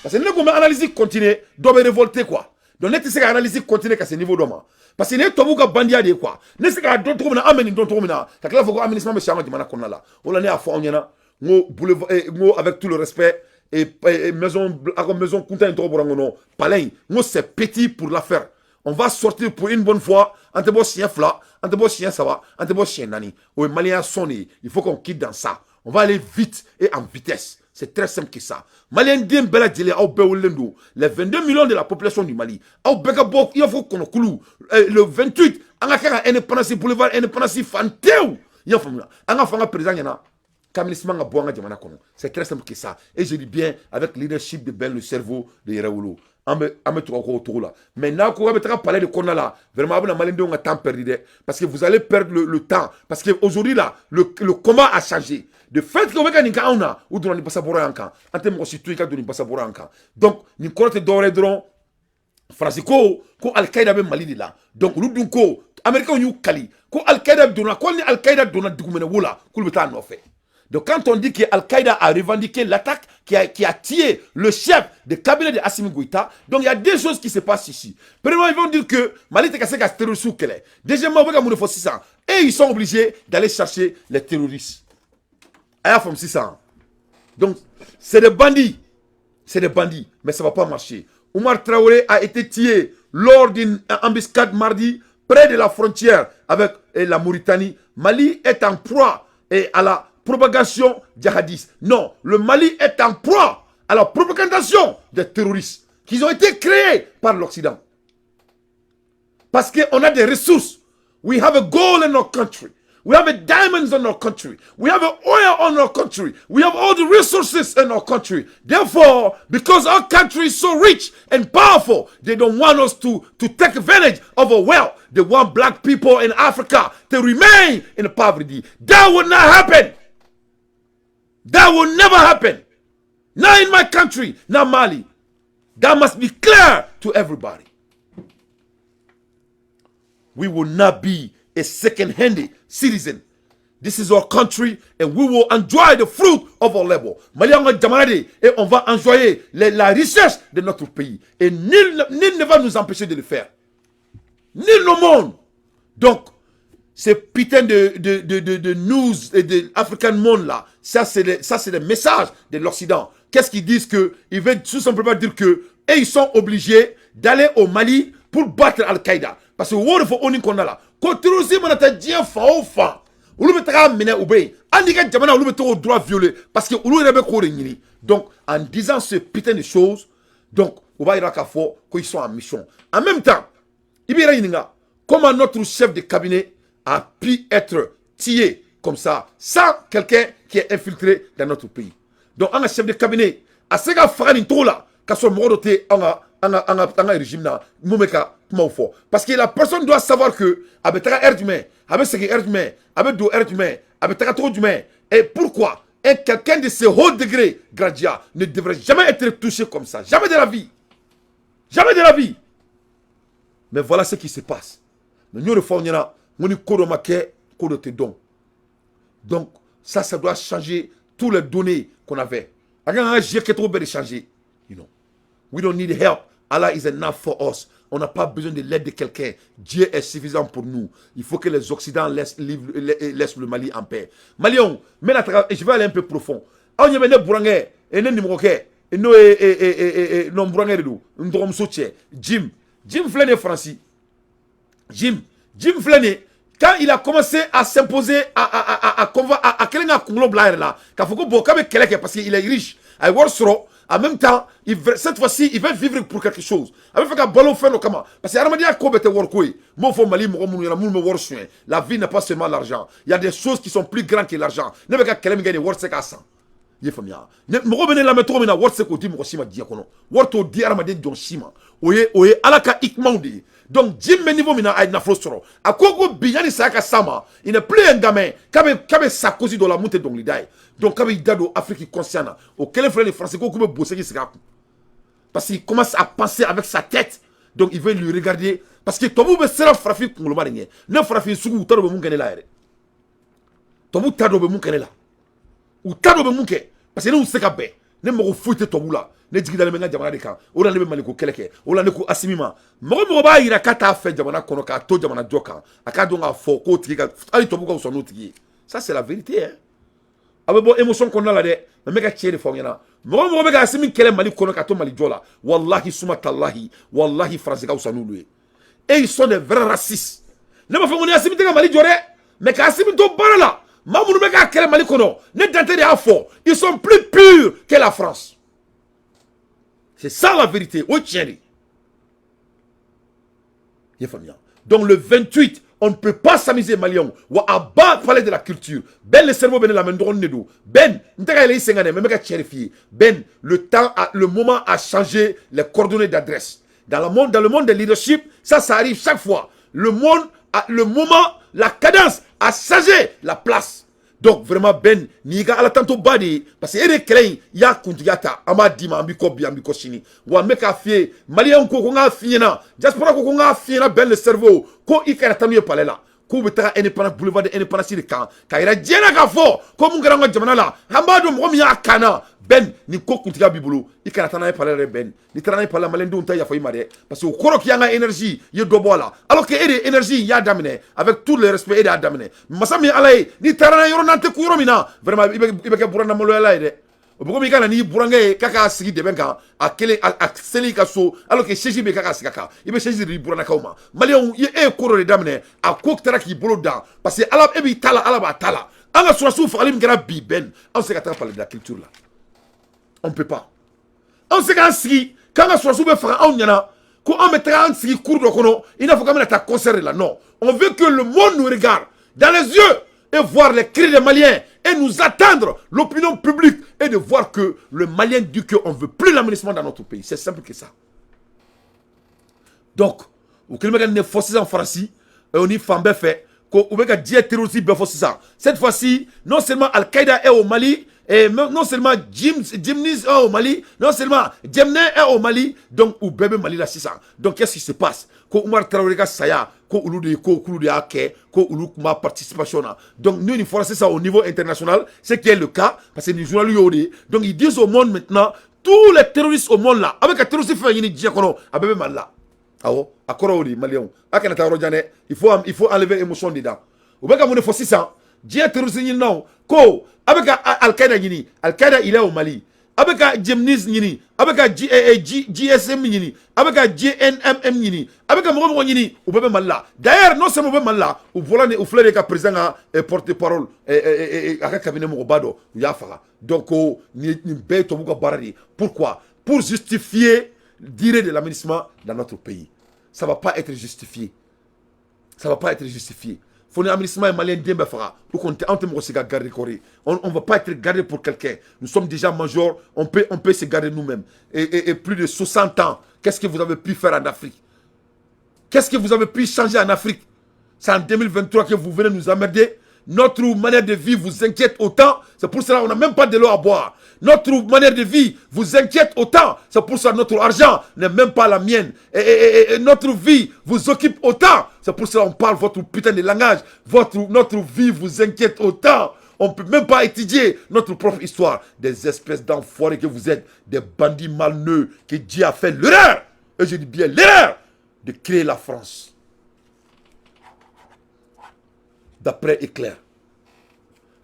S1: Parce que ne ko n bɛ analyse continuer, dɔ bɛ révolter quoi. Donc ne tɛ se ka analyse continuer ka se niveau dɔ ma. Parce que ne ye tubabuw ka bandiya de ye quoi. Ne se k'a dɔn cogo min na, an bɛ nin dɔn cogo min na, ka tila fɔ ko MINUSMA bɛ si an ka jamana kɔnɔna la. O la ne y'a fɔ aw ɲɛna, n ko boulevard, n ko avec tout le respect, et maison, a ka maison kunta in tɔgɔ bɔra n kɔnɔ, palais in, n ko c'est petit pour l'affaire. On va sortir pour une bonne fois, an tɛ bɔ siɲɛ 2, an tɛ bɔ siɲɛ 3, an tɛ bɔ siɲɛ 4. O ye maliyɛnya sɔn de ye. Il faut qu'on quitte dans ça. On va aller vite et en vitesse. C'est très simple que ça. Malien den bɛɛ lajɛlen, aw bɛɛ welelen don. Les 22 millions de la population du Mali, aw bɛɛ ka bɔ i b'a fɔ kɔnɔkulu le 28, an ka kɛ ka indépendance boulevard indépendance fan tewu. I y'a faamuya? An ka fɔ an ka président ɲɛna k'a MINUSMA ka bɔ an ka jamana kɔnɔ. C'est très simple que ça. Et je dis bien avec leadership de Ben le cerveau de Yɛrɛwolo. An An bɛ tugu aw kɔ o cogo la. Mais n'a ko k'a bɛ taga palais de kɔnɔna la, vraiment, a bɛna maliyɛndenw ka temps perdu dɛ, parce que vous allez perdre le temps, parce que aujourd'hui là, le combat a changé. De fait que u bɛ ka nin kɛ anw na, u donna ni basabɔrɔ y'an kan. An tɛ mɔgɔ si to i ka don ni basabɔrɔ y'an kan. Donc nin kɔrɔ tɛ dɔwɛrɛ ye dɔrɔn, Faransi ko ko Alikaida bɛ Mali de la. Donc olu dun ko, Américains y'u kali ko Alikaida donna, ko ni Alikaida donna dugumɛnɛ wo la, k'olu bɛ taa a nɔfɛ. Donc quand on dit que Al-Qaïda a revendiqué l'attaque qui a tué le chef de cabinet de Assimi Goïta, donc il y a deux choses qui se passent ici. Premièrement, ils vont dire que Mali tɛ ka se ka terroristes kɛlɛ. Deuxièmement, u bɛ ka mun de fɔ sisan? Et ils sont obligés d'aller chercher les terroristes. A y'a faamu sisan. Donc c'est des bandits. C'est des bandits, mais ça ne va pas marcher. Oumar Traoré a été tué lors d'une embuscade mardi près de la frontière avec la Mauritanie. Mali est en proie et à la propagation djihadiste. Non, le Mali est en proie à la propagandation des terroristes qui ont été créés par l'Occident. Parce qu'on a des ressources. We have a gold in our country. We have a diamonds in our country. We have a oil in our country. We have all the resources in our country. Therefore, because our country is so rich and powerful, they don't want us to take advantage of our wealth. They want black people in Africa to remain in poverty. That will not happen. That will never happen. Not in my country, not Mali. That must be clear to everybody. We will not be a second-handed citizen. This is our country and we will enjoy the fruit of our labor. Mali an ka jamana de, et on va enjoyer la richesse de notre pays. Et nul ne va nous empêcher de le faire. Nul au monde. Donc, ces putains de news et de African Monde là, ça c'est des messages de l'Occident. Qu'est-ce qu'ils disent? Que ils veulent tout simplement dire que et ils sont obligés d'aller au Mali pour battre Al-Qaïda. Parce que o de fɔ ONU kɔnɔna la ko terrorisme mana taa diɲɛ fan o fan, olu bɛ taga minɛ u bɛ yen. Hali n'i ka jamana, olu bɛ t'o droit violer parce que olu yɛrɛ bɛ k'o de ɲini. Donc en disant ce putain de choses, donc o b'a yira k'a fɔ qu'ils sont en mission. En même temps, i b'i yɛrɛ ɲininka comment notre chef de cabinet a pu être tué comme ça sans quelqu'un qui est infiltré dans notre pays. Donc an ka chef de cabinet a se ka faga nin cogo la k'a sɔrɔ mɔgɔ dɔ tɛ an ka régime na mun bɛ ka kumaw fɔ, parce que la personne doit savoir que a bɛ taga heure jumɛn, a bɛ segin heure jumɛn, a bɛ don heure jumɛn, a bɛ taga cogo jumɛn. Et pourquoi et quelqu'un de ce haut degré gradia ne devrait jamais être touché comme ça? Jamais de la vie, jamais de la vie. Mais voilà ce qui se passe. Mais n y'o de fɔ aw ɲɛna n ko ni ko dɔ ma kɛ, ko dɔ tɛ dɔn. Donc ça doit changer toutes les données qu'on avait. A kan ka jeu kɛcogo bɛɛ de changer. We don't need help. Allah is enough for us. On n'a pas besoin de l'aide de quelqu'un. Dieu est suffisant pour nous. Il faut que les Occidents laissent le Mali en paix. Maliens, je vais aller un peu profond. Aw ɲɛ bɛ ne burankɛ ne nimɔgɔkɛ n'o ye non burankɛ de don, n dɔgɔmuso cɛ Jim. Jim filɛ nin ye Faransi. Jim, Jim filɛ nin ye, quand il a commencé à s'imposer, a kɛlen ka kunkolo bila a yɛrɛ la k'a fɔ ko bon, k'a bɛ kɛlɛ kɛ parce qu'il est riche, a ye wari sɔrɔ. En même temps, cette fois-ci, il veut vivre pour quelque chose. A bɛ fɛ ka balo fɛn dɔ kama, parce que adamadenya ko bɛɛ tɛ wariko ye. N b'o fɔ Mali mɔgɔ minnu ɲɛna minnu bɛ wari suɲɛ: la vie n'est pas seulement l'argent, il y a des choses qui sont plus grandes que l'argent. Ne bɛ ka kɛlɛ min kɛ nin, wari tɛ se k'a san. I ye faamuya? Mɔgɔ bɛ ne lamɛn cogo min na, wari tɛ se k'o di mɔgɔ si ma diɲɛ kɔnɔ. Wari t'o di hadamaden jɔn si ma. O ye Ala ka hikmaw de ye. Donc Jim bɛ niveau min na, a ye nafolo sɔrɔ, a ko ko bi yanni saya ka s'a ma, il n'est plus un gamin, k'a bɛ sa cause dɔ la mun tɛ dɔnkilida ye. Donc k'a bɛ da don Afrique conscient na. O kɛlen filɛ nin, Faransi ko k'u bɛ bosegi sigi a kun parce qu'il commence à penser avec sa tête. Donc il veut lui regarder parce que tubabuw bɛ siran farafin kunkoloma de ɲɛ. Ne farafin sugu, u t'a dɔn u bɛ mun kɛ ne la yɛrɛ. Tubabu t'a dɔn u bɛ mun kɛ ne la, u t'a dɔn u bɛ mun kɛ, parce que ne tɛ se ka bɛn. Ne mago foyi tɛ tubabu la. Ne jigi dalen bɛ n ka jamana de kan. O la ne bɛ Maliko kɛlɛ kɛ. O la ne ko Asimi ma, mɔgɔ mɔgɔ b'a yira k'a t'a fɛ jamana kɔnɔ k'a to jamana jɔ kan, a k'a dɔn k'a fɔ k'o tigi ka hali tubabu ka fisa n'o tigi ye. Ça, c'est la vérité hein. A bɛ bɔ émotion kɔnɔna la dɛ, mais n bɛ ka tiɲɛ de fɔ aw ɲɛna. Mɔgɔ mɔgɔ bɛ ka Asimi kɛlɛ Mali kɔnɔ ka to Mali jɔ la, walahi suma talahi, walahi Faransi ka fisa n'olu ye. Et ils sont des vrais racistes. Ne b'a fɔ ko ni Asimi tɛ ka Mali jɔ dɛ, mais ka Asimi to baara la, maa minnu bɛ k'a kɛlɛ Mali kɔnɔ, ne Dante de y'a fɔ, ils sont plus purs que la France. C'est ça la vérité. O tiɲɛ de i ye faamuya. Donc le 28 On ne peut pas s'amuser, Maliens. Wa a ba Palais de la Culture. Ben le Cerveau bɛ ne lamɛn, n dɔgɔnin de don. Ben, n tɛ ka yɛlɛ i sen kan dɛ, mais n bɛ ka tiɲɛ de f'i ye. Ben, le temps a, le moment a changé les coordonnées d'adresse. Dans le monde des leadership, ça arrive chaque fois. Le monde, le moment, la cadence a changé la place. Donc vraiment, Ben, n'i ka ala tanto ba de ye, parce que e de kɛlɛ in i y'a kuntigiya ta, an b'a d'i ma, an b'i kɔ bi, an b'i kɔ sini. Wa n bɛ k'a f'i ye, Maliyɛnw ko ko n k'a f'i ɲɛna, diaspora ko ko n k'a f'i ɲɛna, Ben le Cerveau, ko i kana taa n'u ye palais la, k'u bɛ taga indépendance, boulevard de indépendance de kan, k'a yira diɲɛ na k'a fɔ ko mun kɛra an ka jamana la, an b'a dɔn mɔgɔ min y'a kan na. Ben, nin ko kuntigiya b'i bolo, i kana taa n'a ye palais la dɛ. Ben, n'i taara n'a ye palais la, maliyɛndenw tɛ yafa i ma dɛ, parce que o kɔrɔ k'i y'an ka énergie i ye dɔ bɔ a la, alors que e de ye énergie y'a daminɛ. Avec tout le respect, e de y'a daminɛ. Masa min Ala ye, n'i taara n'a ye yɔrɔ n'an tɛ ku yɔrɔ min na, vraiment i bɛ kɛ buranna maloyala ye dɛ. O bɛ komi i ka na n'i burankɛ ye k'a k'a sigi dɛbɛn kan, a kelen a seli ka so, alors que chaise bɛ yen k'a k'a sigi a kan, i bɛ chaise de di burannakaw ma. Maliyɛnw, e ye ko dɔ de daminɛ, a ko taara k'i bolo dan, parce que Ala e b'i ta la, Ala b'a ta la. An ka sɔrɔdasiw fagali min kɛra bi, Ben, an tɛ se ka taga Palais de la Culture la, on peut pas. An se k'an sigi k'an ka sɔrɔdasiw bɛ faga anw ɲɛna, ko an bɛ taga an sigi cour dɔ kɔnɔ i n'a fɔ k'an bɛna taa concert de la. Non, on veut que le monde nous regarde dans les yeux et voir les cris des Maliens et nous attendre, l'opinion publique, et de voir que le Malien dit qu'on ne veut plus l'aménagement dans notre pays. C'est simple que ça. Donc, u kɛlen bɛ ka nin fɔ sisan Faransi o ni fan bɛɛ fɛ ko u bɛ ka diɲɛ terroriste bɛɛ fɔ sisan. Cette fois-ci, non seulement Al-Qaïda est au Mali, et non seulement JNIM est au Mali, non seulement Djemne est au Mali, donc u bɛɛ bɛ Mali la sisan. Donc qu'est-ce qui se passe? Ko Umar Traoré ka saya, ko olu de ko k'olu de y'a kɛ, ko olu tun b'a participation na. Donc ni nin fɔra sisan au niveau international, ce qui est le cas, parce que nin journal y'o de ye. Donc ils disent au monde maintenant, tous les terroristes au monde là, avec un terroriste fɛn ɲini diɲɛ kɔnɔ, a bɛɛ bɛ Mali la. Awɔ, a kɔrɔ y'o de ye. Maliyɛnw, a kana taa yɔrɔ jan dɛ, il faut enlever émotion dedans. U bɛ ka mun de fɔ sisan? Diɲɛ terroriste ɲininaw ko a bɛ ka Al-Qaïda ɲini, Al-Qaïda, il est au Mali. A bɛ ka JNIM ɲini, a bɛ ka GSM ɲini, a bɛ ka JNMM ɲini, a bɛ ka mɔgɔ mɔgɔ ɲini, u bɛɛ bɛ Mali la. D'ailleurs, non seulement u bɛ Mali la, u bɔra ni u filɛ de ka président ka porte parole, a ka cabinet mɔgɔba dɔ, u y'a faga. Donc ko nin bɛɛ ye tubabu ka baara de ye. Pourquoi? Pour justifier durée de l'aménagement dans notre pays. Ça va pas être justifié, ça va pas être justifié. Fo ni aménagement ye malien den bɛɛ faga, u kɔni tɛ, anw tɛ mɔgɔ si ka garde corps ye. On va pas être gardé pour quelqu'un. Nous sommes déjà majors, on peut se garder nous-mêmes. Et plus de 60 ans, qu'est-ce que vous avez pu faire en Afrique? Qu'est-ce que vous avez pu changer en Afrique? C'est en 2023 que vous venez nous emmerder. Notre manière de vie vous inquiète autant. C'est pour cela qu'on n'a même pas de l'eau à boire. Notre manière de vie vous inquiète autant. C'est pour ça que notre argent n'est même pas la mienne. Et notre vie vous occupe autant. C'est pour cela qu'on parle votre putain de langage. Notre vie vous inquiète autant. On ne peut même pas étudier notre propre histoire. Des espèces d'enfoirés que vous êtes, des bandits malneux, que Dieu a fait l'erreur, et je dis bien l'erreur, de créer la France. D'après Éclair.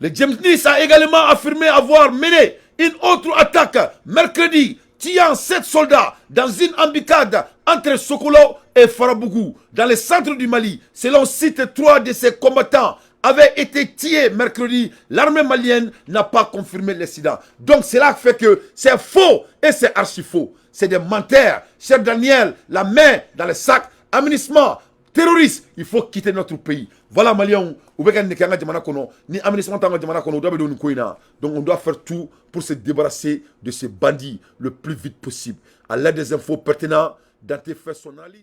S1: Le JNIM a également affirmé avoir mené une autre attaque mercredi, tuant sept soldats dans une embuscade entre Sokolo et Farabougou, dans le centre du Mali. Selon site, trois de ses combattants avaient été tués mercredi. L'armée malienne n'a pas confirmé l'incident. Donc cela fait que c'est faux et c'est archi faux. C'est des menteurs. Cher Daniel, la main dans le sac, aménagement, terroriste, il faut quitter notre pays. Voilà, Maliens, u bɛ ka nin kɛ an ka jamana kɔnɔ, ni aménagement t'an ka jamana kɔnɔ, u da bɛ don nin ko in na. Donc on doit faire tout pour se débarrasser de ces bandits le plus vite possible. À l'aide des infos pertinentes, Dante fait son analyse.